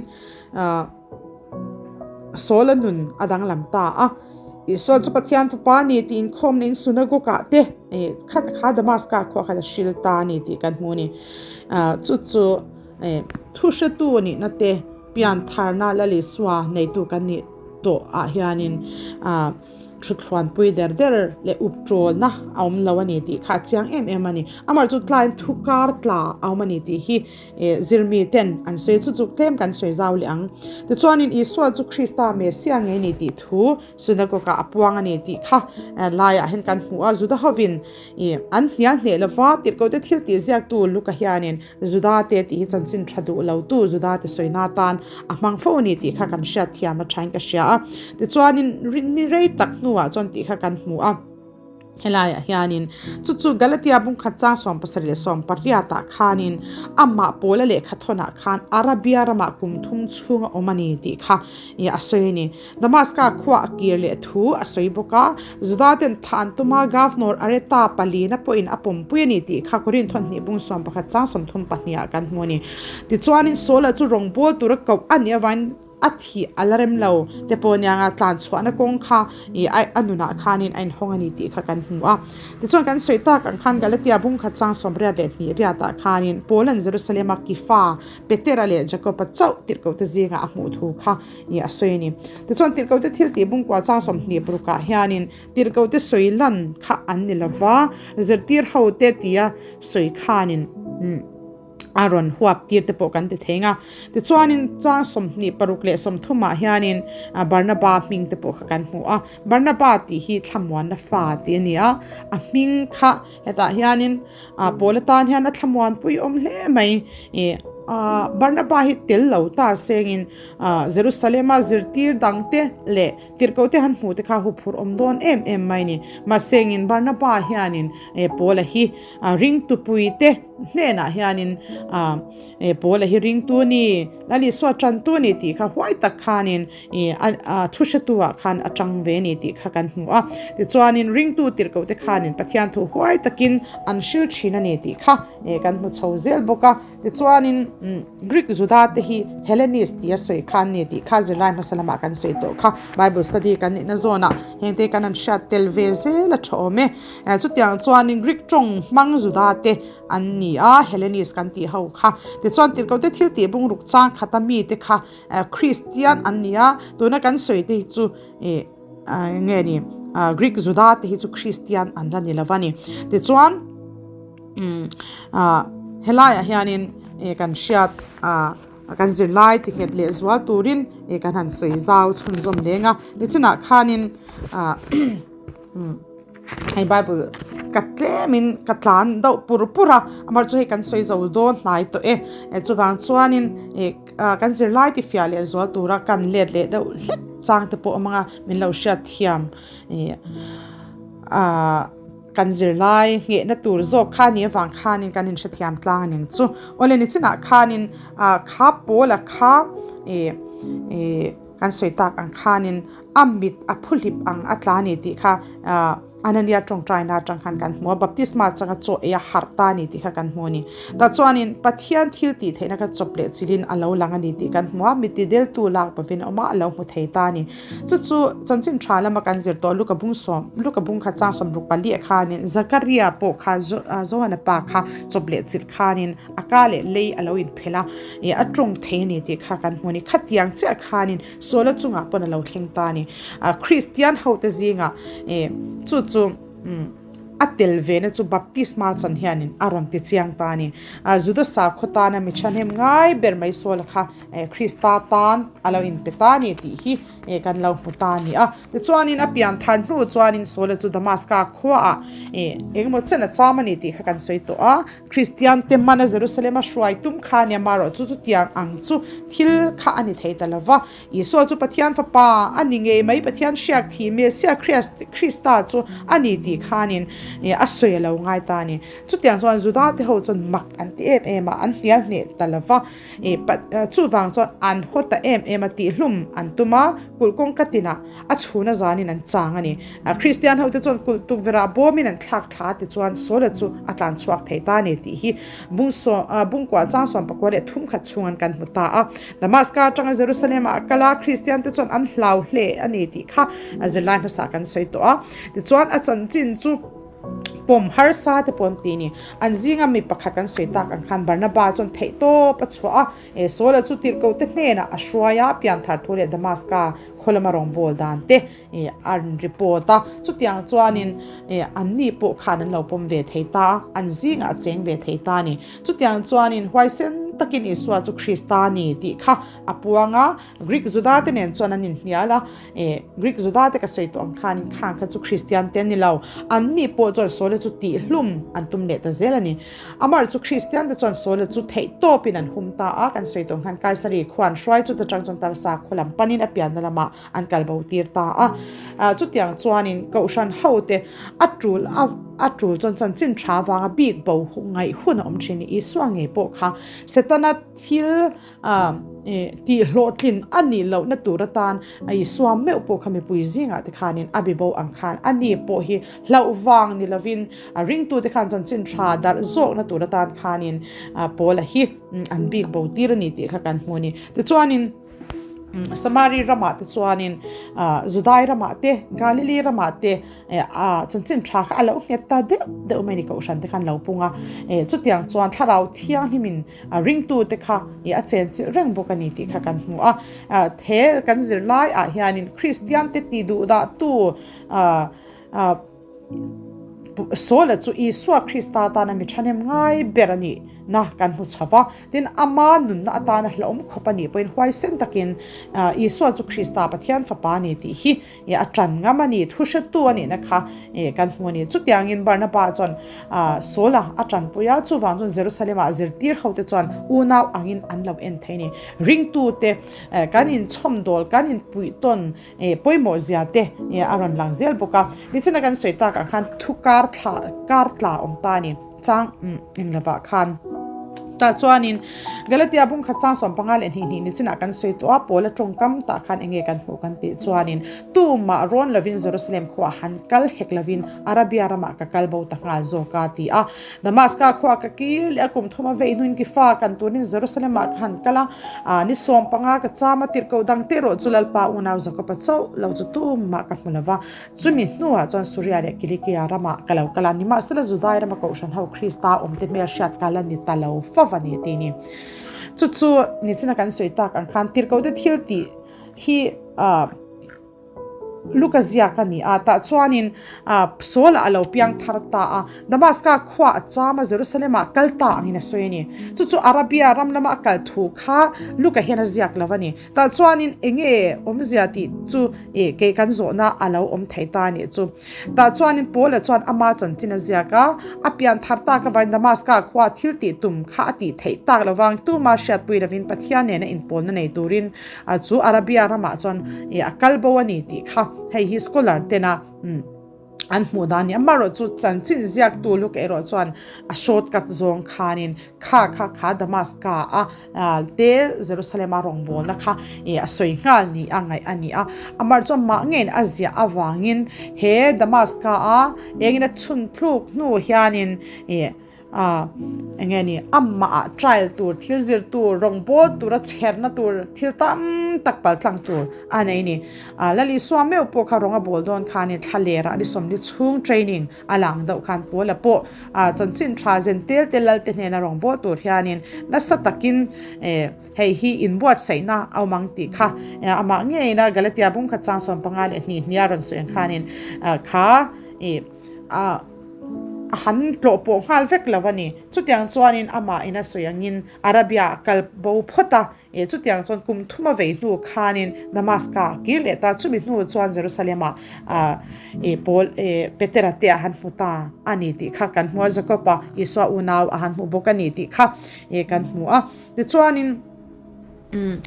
Saul-a nun a danglam ta a. Isua chu Pathian fapa a ni tih inkhawmna in synagogue-ah te khat kha Damaska khua khan a hril ta a ni tih kan hmu a ni. Chu chu thuhretu nihna te piantharna Lal Isua neitu kan nih tawh ah hianin. Thuthluanpui der der leh up tawlna a awm lo a ni tih kha a chiang em em a ni. Amah chu tlaiin thu kar tla a awm a ni tih hi zirmi ten an sawi chu chu tlem kan sawi zau leh ang. Tichuanin Isua chu Krista Messiah ngei ni tih thu synagogue ah a puang a ni tih kha laiah hian kan hmu a. Juda hovin an hnial hneh lova tirhkohte thil tih ziaktu Luka hianin Juda te tih hi chanchin tha duh lo tu Juda te sawina atan a hmang fo a ni tih kha kan hriat thiam a thain ka hria a. Tichuanin ni rei tak hnuah chuan tih kha kan hmu a. Helaiah hianin chu chu Galatia bungkhat chang 70 leh 18 ah khanin amah pawla lehkha thawnah khan Arabia ramah kum thum chhung a awm a ni tih kha a sawi a ni. Damaska khua a kir leh thu a sawi bawk a, Juda ten thah an tum a, Governor Areta palina pawhin a pawmpui a ni tih kha Korinth hnih bung 11 chang 32 ah kan hmu a ni. Tichuanin Saula chu rawngbâwl tura koh a nih avangin a thih a la rem lo te pawh aniang a, tlan chhuahna kawng kha ih a nunah khanin a inhawng a ni tih kha kan hmu a. Tichuan kan sawi tak ang khan Galatia bung khat chang 82 riatah khanin Paula'n Jerusalema Kifa, Petera leh Jakoba chauh tirhkohte zingah a hmuh thu kha ih a sawi a ni. Tichuan tirhkohte thil tih bungkua chang 20 parukah hianin tirhkohte sawi lan kha an ni lova, zirtir hote tia sawi khanin a rawn huap tir te pawh kan ti thei ang a. Tichuanin chang 26 leh 30 ah hianin Barnaba hming te pawh kha kan hmu a. Barnaba tih hi thlamuanna fa tih a ni a, a hming kha hetah hianin Paul atan hian a thlamuanpui awm hle mai. Ih Barnaba hi tel lo ta sengin Jerusalema zirtir dangte leh tirhkohte han hmuh te kha huphurh awm dawn em em mai ni. Mahsengin Barnaba hianin Paula hi ringtupuite hnenah hianin Paula hi ringtu ni, Lal Isua tantu ni tih kha huai tak khanin Ih a thu hretu ah khan a tang ve ni tih kha kan hmu a. Tichuanin ringtu tirhkoh te khanin Pathian thu huai takin an hril thin a ni tih kha kan hmu chho zel bawk a. Tichuanin Greek Juda te hi Hellenist tih a sawi khan ni tih kha zirlai hmasa lamah kan sawi tawh kha. Bible study kan nihna zawnah heng te kan han hriat tel ve zel a tha awm e. Chutiang chuanin Greek tawng hmang Juda te an ni a, Hellenist kan tih ho kha. Tichuan tirhkoh te thil tih bungruk chang khata mite kha Kristian an ni a, tuna kan sawi te hi chu ih nge ni Greek Juda te hi chu Kristian an la ni lo a ni. Tichuan helaiah hianin kan hriat kan zirlai ti nghet leh zual turin kan han sawi zau chhunzawm leng a. Nichinah khanin Hei bible ka tlemin ka tlan deuh pur pur a amah chu hei kan sawi zo dawn hnai tawh e chuvang chuanin ih kan zirlai ti fiah leh zual tura kan let leh deuh hlek chang te pawh a awm ang a min lo hriat thiam ih ah kan zirlai nghehna tur zawk kha a nih avang khanin kan inhrethiam tlang a ning chu awle nichinah khanin ah kha pawl a kha ih ih kan sawi tak ang khanin A mit a phuhlip ang a tla a ni tih kha Anania tawngtaina atang khan kan hmu a, baptisma changa chaw ei a harh ta a ni tih kha kan hmu a ni. Tah chuanin Pathian thil tih theihna kha chawp leh chilhin a lo lang a ni tih kan hmu a, mit tideltu lak bovin a awm a, a lo hmu thei ta a ni. Chu chu chanchin tha lama kan zir tawh Luka bung sawm, Luka bung kha chang 64 ah khanin Zakaria pawh kha Johana pa kha chawp leh chilh khanin a ka leh lei a lo inphelh a, a tawng thei a ni tih kha kan hmu a ni. Khatiang chiah khanin Suala chungah pawn a lo thleng ta a ni. Kristian hote zingah chu chu a tel vena chu baptisma chan hianin a rawn ti chiang ta a ni. Juda sakhaw tana mi thahnem ngai ber mai Suala kha Krista tan a lo inpe ta a ni tih hi kan lo hmu ta a ni a. Tichuanin a pian thar hnu chuanin Suala chu Damaska khuaah engemaw chen a cham a ni tih kha kan sawi tawh a. Kristian te hmana Jerusalem a hruai tum kha nia marawh chu chutiang ang chu thil kha a ni thei ta lo va. Isua chu Pathian Fapa a ni ngei mai, Pathian hriak thih Messiah Krista chu a ni tih khanin a sawi a lo ngai ta a ni. Chutiang chuan Juda te ho chuan mak an ti em em a, an hnial hneh ta lo va. Chuvang chuan an haw ta em em a tihhlum an tum a, kulh kawngka tinah a chhuna zanin an chang a ni. Kristian hote chuan kulh tukverhah bawmin an thlak thla a tichuan Saula chu a tlan chhuak thei ta a ni tih hi bungkuah chang 14 leh thum khat chhungan kan hmu ta a. Damaska atanga Jerusalem-ah a kal a, Kristian te chuan an hlau hle a ni tih kha zirlai hmasa kan sawi tawh a. Tichuan a chanchin chu. Pawm harsa te pawh an ti ni. An zinga mi pakhat kan sawi tak ang khan Barnaba chuan theihtawp a chhuah a, e Saula chu tirhkohte hnenah a hruai a, pianthar thu leh Damaska khaw lama rawngbâwl dan te e an report a. Chutiang chuanin e anni pawh khan an lo pawm ve thei ta a, an zingah a cheng ve thei ta a ni. Chutiang chuanin huaisen takin Isua chu Krista a ni tih kha a puang a, Greek Juda te nen chuan an inhnial a, e Greek Juda te ka sawi tawh ang khanin khang kha chu Kristian te an ni lo, anni pawh chuan Saula chu tihhlum an tum leh ta zel a ni. Amar chu Kristian te chuan Saula chu theih tawpin an hum ta a, kan sawi tawh ang khan Kaisari khuan hruai chu ta tang chuan Tarsa khaw lam panin a pianna lamah an kal bo tir ta a. Chutiang chuanin Kohhran hote a tul a a tul chuan chanchin tha vanga bik bo ngaih hun a awm thin. Isua ngei pawh kha Setana thil tih hlawhtlin a nih lohna tur atan a Isua meuh pawh kha mipui zingah te khanin a be bo ang khan a ni pawh hi hlauh vang ni lovin a ringtute khan chanchin tha darh zawkna tur atan khanin Paula hi an bik bo tir a ni tih kha kan hmu a ni. Tichuanin Samari ramah te chuanin Judai ramah te Galili ramah te a chanchin tha kha a lo nghet ta deuh deuh mai a ni Kohhran te khan lo pung a, chutiang chuan Thlarau Thianghlimin A ringtute kha i a chenchilh reng bawk a ni tih kha kan hmu a. He kan zirlaiah hianin Kristiante ti duhdahtu Saula chu Isua Krista tana mi thahnem ngai ber a nih na kan hmu chho va. Tin, ama nunna atana hlauhawm khawp a nih pawhin huaisen takin Isua chu Krista Pathian Fapa a ni tih hi I a ṭan ngam a ni, thu hretu a nihna kha i kan hmu a ni. Chutiangin Barnaba chuan Saula a ṭanpui a, chuvang chuan Jerusalem-ah zirtir hote chuan unau angin an lo en thei a ni. Ringtute kan inchhawmdawl, kan inpuihtawn pawimawh zia te a rawn lang zel bawk a. Nichina kan sawi tak ang khan thu kar thla, kar tla awm ta a ni. Chang englovah khan. Tah chuanin Galatia bung khat chang 55 leh hnih hnih ni chinah kan sawi tawh a, Paula tawngkam tah khan enge kan hmuh kan tih chuanin tumah rawn lovin Jerusalem khuaah han kal hek lovin Arabia ramah ka kal bo ta nghal zawk a ti a. Damaska khuaah ka kir leh a kum thuma vei hnuin Kifa kan tunin Jerusalem-ah ka han kal a, aa ni 15 ka cham a tirhkoh dang te erawh chu Lalpa unau Jakob-a chauh lo chu tumah ka hmu lova. Chumi hnuah chuan Suria leh Kilikia ramah ka lo kal a, nimahsela Judai rama Kohhran ho Krista awmte hmel hriat kal a ni ta lo fo a ni ti ni. Chu chu nichina kan sawi tak ang khan tirhkohte thil tih hi Luka ziak a ni a, tah chuanin Saul-ah a lo piang thar ta a, Damaska khua a cham a, Jerusalem-ah kal ta angin a sawi a ni. Chu chu Arabia ram lama a kal thu kha Luka hian a ziak lo a ni. Tah chuanin enge awmzia tih chu ih kei kan zawhna a lo awm thei ta a nih chu. Tah chuanin Paula chuan ama chanchin a ziak a, a pian thar tak avangin Damaska khua thil tih tum kha a tih theih tak lo vang tuma hriatpui lovin Pathian nena inpawlna nei turin chu Arabia ramah chuan ih a kal bo a ni tih kha hei hi scholar tena An hmuh dan ni. Amaherawh chu chanchin ziaktu Luke erawh chuan a shortcut zawng khanin kha kha kha Damaska a te Jerusalem a rawngbawlna kha a sawi nghal ni a ngaih a ni a. Amaherawh chuan mah ngeiin a ziah avangin he Damaska a engin a chhun thluk hnu hianin A, enge ni, amah ah trial tur, thil zir tur, rawngbâwl tur, a chherna tur, thil tam tak pal tlang tur a nei ni. A, Lal Isua meuh pawh kha rawng a bawl dawn khanin thla lerah ni sawmli chhung training a lang deuh khan Paula pawh a chanchin tha zen tel te Lal te hnena rawngbâwl tur hianin nasa takin e, hei hi inbuatsaihna a awm ang tih kha amah ngeina Galatia bung khat chang 15 leh hnih hnih a rawn sawi ang khanin kha e, a, A han tlawh pawh nghal vek lo a ni. Chutiang chuanin amah in a sawi angin Arabia a kal bo phawt a, eh chutiang chuan kum thum a vei hnu khanin Damaska a kir leh ta. Chumi hnu chuan Jerusalem-ah ah eh Paul eh Petera te a han hmu ta a ni tih kha kan hmu a, Jakob-a Isua unau a han hmu bawk a ni tih kha eh kan hmu a. Tichuanin umm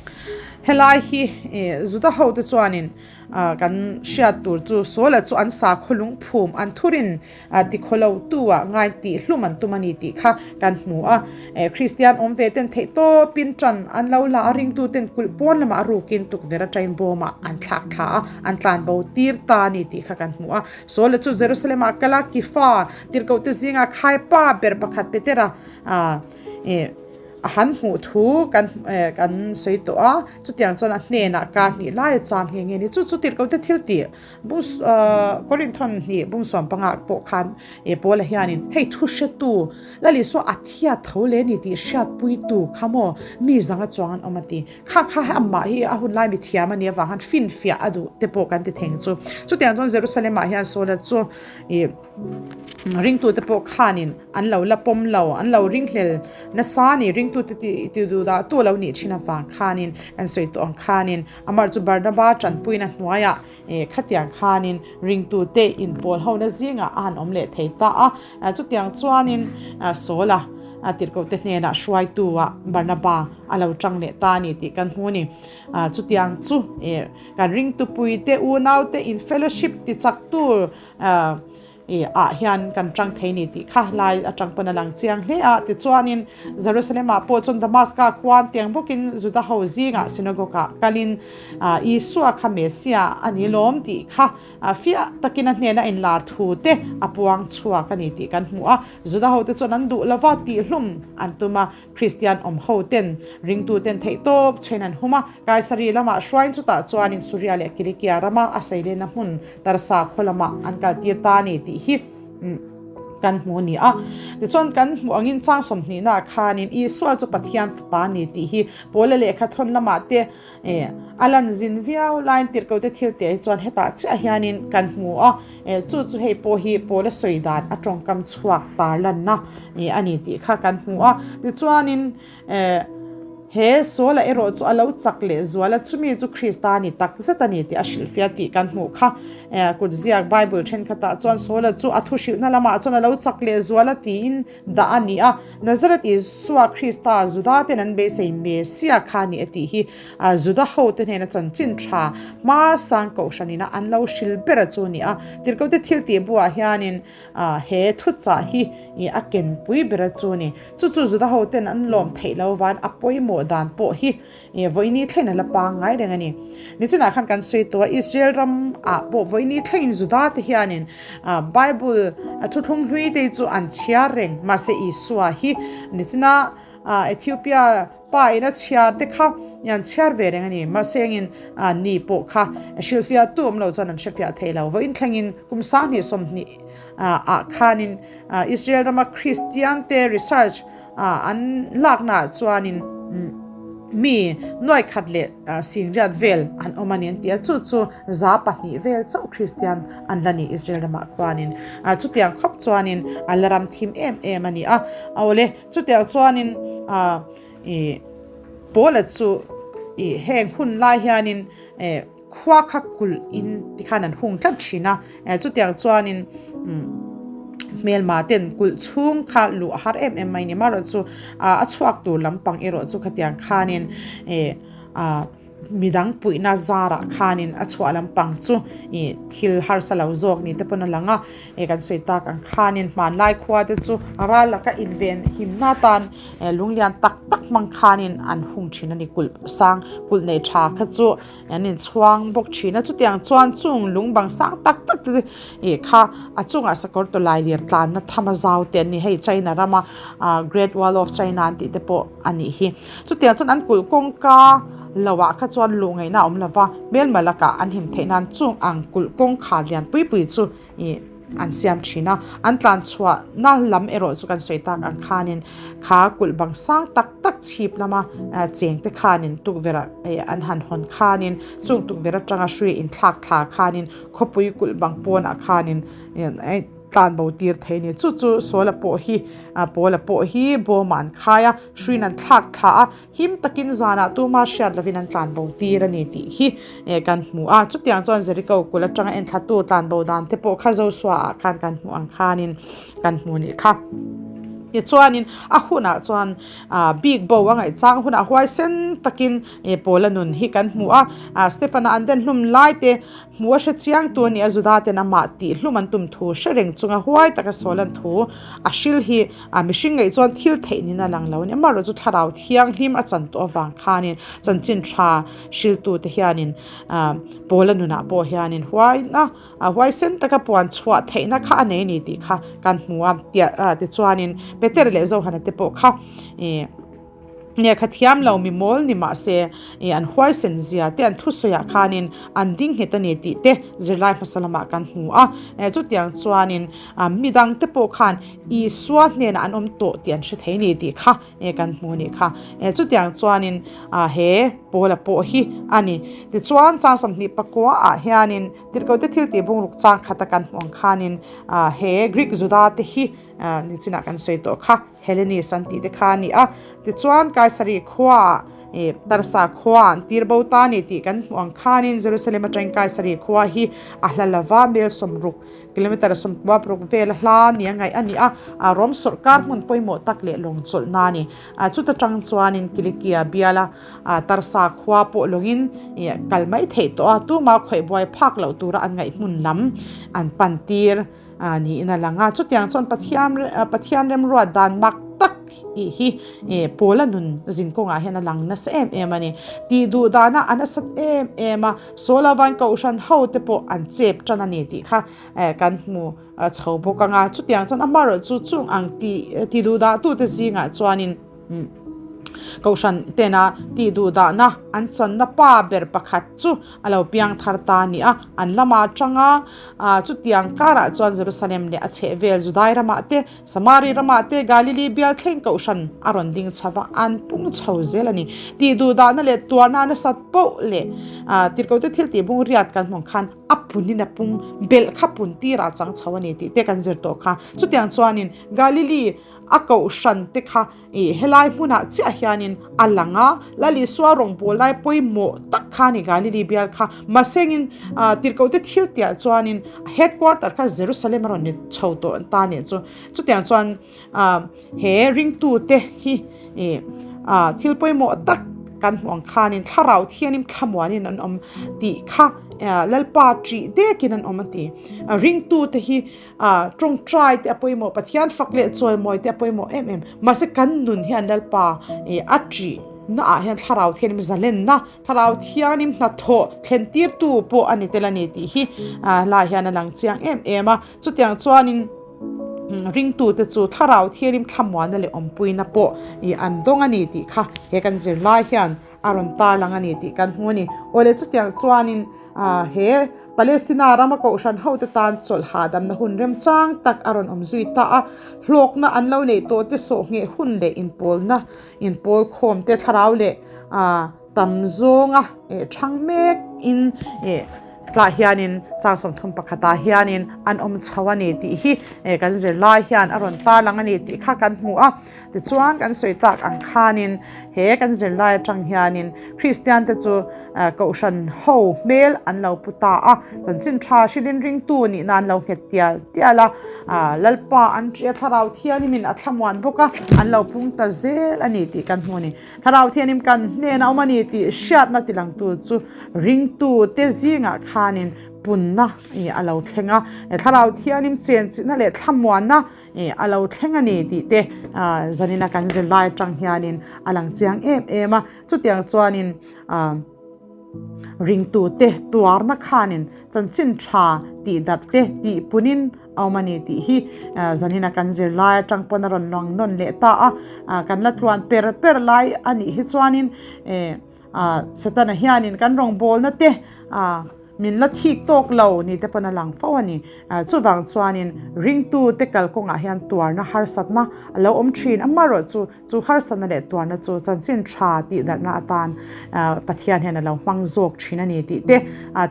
helai hi eh Juda hote chuanin Kan hriat tur chu Saula chu an sakhaw lungphum an thurin tikhaw tu ah ngai tih hlum an tum a ni tih kha kan hmu a. Kristian awm ve ten theih tawpin tan an lo la a, ringtu ten kulh pawn lamah a rukin tukverh atangin bawmah an thlak thla a, an tlan bo tir ta a ni tih kha kan hmu a. Saula chu Jerusalem ah kal a, Kifa tirhkohte zinga khaipa ber pakhat Petera. a han hmuh thu kan kan sawi tawh a, chutiang chuan a hnenah kar hnih lai a cham nghe nghe a ni. Chu chu tirhkohte thil tih bung Korinthon hnih bung sawm pangah pawh khan Paula hianin hei thu hretu Lalisua a thiat tho le ni tih hriatpuitu kha maw mi zanga chuang an awm a ti. Kha kha amah hi a hun lai mi thiam a nih avang khan finfiah a duh te pawh kan ti theng chu. Chutiang chuan Jerusalem ah hian Saula chu ih ringtute pawh khanin an lo la pawm lo, an lo ringhlel nasa a ni. Ringtute ti ti duh dah tu lo nih thin avang khanin kan sawi tawh ang khanin amah chu Barnaba tanpuina hnuaiah ih khatiang khanin ringtute inpawl hona zingah a han awm leh thei ta a. Chutiang chuanin Saula tirhkohte hnenah hruaitu-ah Barnaba a lo tang leh ta a ni tih kan hmu a ni. Chutiang chu kan ringtupuite unaute in fellowship ti chak tur ah hian kan tang thei ni tih kha lai atang pawn a lang chiang hle a. Tichuanin Jerusalem-ah pawh chuan Damaska khuan tiang bawkin Juda ho zingah synagogue-ah kalin Isua kha Messiah a ni lawm tih kha fiah takin a hnena inlar thu te a puang chhuak a ni tih kan hmu a. Juda hote chuan an duh lova tihhlum an tum a. Kristian awm ho ten ringtu ten theih tawp chhen an hum a, Kaisari lamah hruain chutah chuanin Suria leh Kilikia rama a seilenna hmun Tarsa khaw lamah an kaltir ta a ni tih hi kan hmu a ni a. Tichuan kan hmuh angin chang sawmhnihnaah khanin Isua chu Pathian fapa a ni tih hi Paula lehkha thawn lamah te a lan zin viau laiin tirhkote thil teh hi chuan hetah chiah hianin kan hmu a, chu chu hei pawh hi Paula sawi dan a tawngkam chhuak tar lanna a ni tih kha kan hmu a. Tichuanin he Saula erawh chu a lo chak leh zual a, chumi chu Krista ni tak zet a ni tih a hrilhfiah tih kan hmuh kha. Kutziak Bible thenkhatah chuan Saula chu a thuhrilhna lamah chuan a lo chak leh zual a tiin dah a ni a, Nazareth Isua Krista Juda ten an beisei Messiah kha a ni a tih hi Juda hote hnena chanchin tha hma sang kohhran ina an lo hril ber a chu a ni a. Tirhkote thil tih buah hianin he thuchah hi a kenpui ber a chu a ni. Chu chu Juda hoten an lawm theih lo van a pawimawh dan pawh hi Vawiini thleng a la pangngai reng a ni. Nichinah khan kan sawi tawh a, Israel ram ah pawh vawiini thlengin Juda te hianin Bible thuthlung hlui te chu an chhiar reng. Mahse Isua hi nichina Ethiopia pa in a chhiar te kha an chhiar ve reng a ni. Mahse engin ni pawh kha hrilhfiah tu awm lo chuan an hrefiah thei lo. Vawiin thlengin kum 20 20 ah khanin Israel rama Kristian te research an laknaah chuanin mi nuai khat leh singriat vel an awm a ni an ti a, chu chu 2% vel chauh Kristian an la ni Israel ramah khuanin chutiang khawp chuanin a la ram thim em em a ni a, awle chutiang chuanin ih Paula chu ih heng hun lai hianin eh. Khua kha kulh in tikhan an hung tlat thin a, chutiang chuanin hmelma ten kulh chhung kha luh a har em em mai ni marawh chu a chhuak tur lampang erawh chu khatiang khanin midang puihna zarah khanin a chhuah lampang chu thil harsa lo zawk ni te pawn a lang a, kan sawi tak ang khanin hmanlai khua te chu ral laka inven himna tan lunglian tak tak hmang khanin an hung thin a ni kulh sang kulh nei tha kha chu. An inchhuang bawk thin a, chutiang chuan chung lung bang sang tak tak te ih kha a chungah sakawr tawlai lir tlanna tham a zau te an ni hei China rama ah Great Wall of China an tih te pawh a nih hi. Chutiang chuan an kulh kawngka loah kha chuan luh ngaihna a awm lova, hmelma lakah an him theih nan chung ang kulh kawngkhar lian pui pui chu ih an siam thin a, an tlan chhuahna lam erawh chu kan sawi tak ang khanin kha kulh bang sang tak tak chhip lama cheng te khanin tukverh ah an han hawn khanin chung tukverh atanga hrui inthlak thla khanin khawpui kulh bang pawnah khanin tlan bo tir thei a ni. Chu chu Sawla pawh hi Pawla pawh hi bawmah an khai a, hruiin an thlak thla a. Him takin zanah tuma hriat lovin an tlanbo tir a ni tih hi kan hmu a. Chutiang chuan Jericho kulh atanga enthlatu tlanbo dan te pawh kha Joshua ah khan kan hmuh ang khanin kan hmu nih kha. Tichuanin a hunah chuan bik bo a ngaihchang hunah huaisen takin Paula nun hi kan hmu a. Stefana an den hlum lai te Hmu a hre chiang tu a ni a, Juda ten amah tih hlum an tum thu hre reng chunga huai taka sawl an thu a hril hi a mihring ngaih chuan thil theih nin a lang lo a ni. Amaherawhchu chu thlarau thianghlim a chan tawh avang khanin chanchin tha hriltute hianin Paula nunah pawh hianin huaina huaisen taka puan chhuah theihna kha a nei a ni tih kha kan hmu a. Tichuanin Petera leh Johana te pawh kha ih. Lehkha thiam lo mi mawl ni mah se, an huaisen zia te an thusawiah khanin an ding nghet a ni tih te zirlai hmasa lamah kan hmu a. Chutiang chuanin midang te pawh khan Isua hnenah an awm tawh tih an hre thei ni tih kha kan hmu a nih kha. Chutiang chuanin he Paula pawh hi a ni. Tichuan chang 24 ah hianin Tirhkohte thil tih bungruk chang khata kan hmuh ang khanin he Greek Juda te hi nichinah kan sawi tawh kha. Hellenis an tih te kha a ni a. Tichuan, Kaisari khuaah ih Tarsa khua an tir bo ta a ni tih kan hmuh ang khanin Jerusalem atangin Kaisari khua hi a hla lova mel 60, kilometre 16 vel a hla nia ngaih a ni a. Rom sawrkar hmun pawimawh tak leh lawng chawlhna a ni. Chuta tang chuanin Kilikia biala Tarsa khua pawh lawngin ih kal mai theih tawh a, tuma khawih buai phak loh tura an ngaih hmun lam an pan tir. A niin a lang a, chutiang chuan Pathian Pathian remruat dan mak tak tih hi Paula nun zin kawngah hian a lang nasa em em a ni. Tih duh dana a nasat em em a, Saula van kohhran ho te pawh an chep tan a ni tih kha kan hmu chho bawk ang a, chutiang chuan amaherawhchu chung ang tih tih duh dah tute zingah chuanin, Kohhran tena tih duhdahna an channa pa ber pakhat chu a lo piang thar ta a ni a, an lama atanga chutiang karah chuan Jerusalem leh a chhehvel Judai ramah te, Samari ramah te, Galili bial thleng kohhran a rawn ding chho va, an pung chho zel a ni. Tih duhdahna leh tuarna nasat poh leh tirhkohte thil tih bung riat kan hmang khan a punin a pung belh kha pun tirah chang chho a ni tih te kan zir tawh kha. Chutiang chuanin Galili A kohhran te kha ih helai hmunah chiah hianin a lang a, Lal Isua rawngbâwl lai pawimawh tak kha a ni Galili bial kha. Mahsengin tirhkohte thil tiah chuanin headquarter kha Jerusalem a rawn ni chho tawh ta nih chu. Chutiang chuan he ringtute hi ih thil pawimawh tak kan hmuh ang khanin thlarau thianin thlamuanin an awm tih kha Lalpa ṭih dekin an awm a ti. Ringtute hi A tawngtai te a pawimawh, Pathian fak leh chawimawi te a pawimawh em em. Mahse kan nun hian Lalpa ih a ṭih na ah hian Thlarau Thianghlim zalenna, Thlarau Thianghlim hnathawh thlen tirtu pawh a ni tel a ni tih hi lai hian a lang chiang em em a. Chutiang chuanin ringtute chu Thlarau Thianghlim thlamuanna leh awmpuina pawh ih an dawng a ni tih kha he kan zirlai hian a rawn tarlang a ni tih kan hmu a ni. Awle chutiang chuanin he Palestina rama kohhran hote tan chawlh hahdamna hun remchang tak a rawn awm zui ta a, hlawkna an lo neih tawh te sawh ngheh hun leh inpawlna inpawl khawm te thlarau leh tam zawnga thang mek in tah hianin chang 31 ah hianin an awm chho a ni tih hi kan zirlai hian a rawn tarlang a ni tih kha kan hmu a. Tichuan, kan sawi tak ang khanin he kan zirlai atang hianin Kristiante chu Kohhran ho hmel an lo pu ta a, chanchin tha hrilin ringtu nihna an lo nghet tial tial a, Lalpa an ṭia Thlarau Thianghlimin a thlamuan bawk a, an lo pung ta zel a ni tih kan hmu a ni. Thlarau Thianghlim kan hnena awm a ni tih hriatna tilangtu chu ringtute zingah khanin punna a lo thleng a, Thlarau Thianghlim chenchihna leh thlamuanna A lo thleng a ni tih te zanina kan zirlai atang hianin a lang chiang em em a. Chutiang chuanin ringtute tuarna khanin chanchin tha tih darh te tih punin a awm a ni tih hi zanina kan zirlai atang pawn a rawn lang nawn leh ta a. Kan la tluan per per lai a nih hi chuanin Setana hianin kan rawngbawlna te Min la thik tawk lo ni te pawn a lang fo a ni. Chuvang chuanin ringtu te kalkawngah hian tuarna harsatna a lo awm thin. Amaherawhchu chu harsatna leh tuarna chu chanchin tha tih darhna atan Pathian hian a lo hmang zawk thin a ni tih te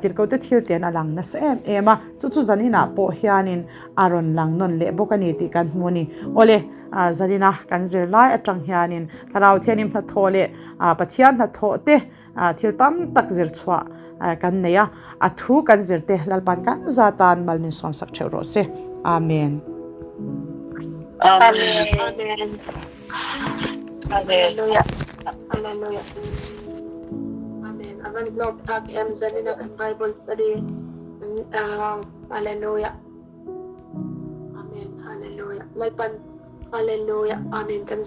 tirhkohte thil te'n a lang nasa em em a. Chu chu zaninah pawh hianin a rawn lang nawn leh bawk a ni tih kan hmu a ni. Awle, zanina kan zirlai atang hianin Thlarau Thianghlim hnathawh leh Pathian hnathawh te, Thil tam tak zir chhuah kan nei a, a thu kan zir te Lalpan kan za tan mal min suam sak theuh rawh se. Amen. Amen. Amen. Hallelujah. Hallelujah. Amen. Avan hlawk tak em zanina kan Bible study. Hallelujah. Amen. Hallelujah. Lalpan Hallelujah. Amen. Kan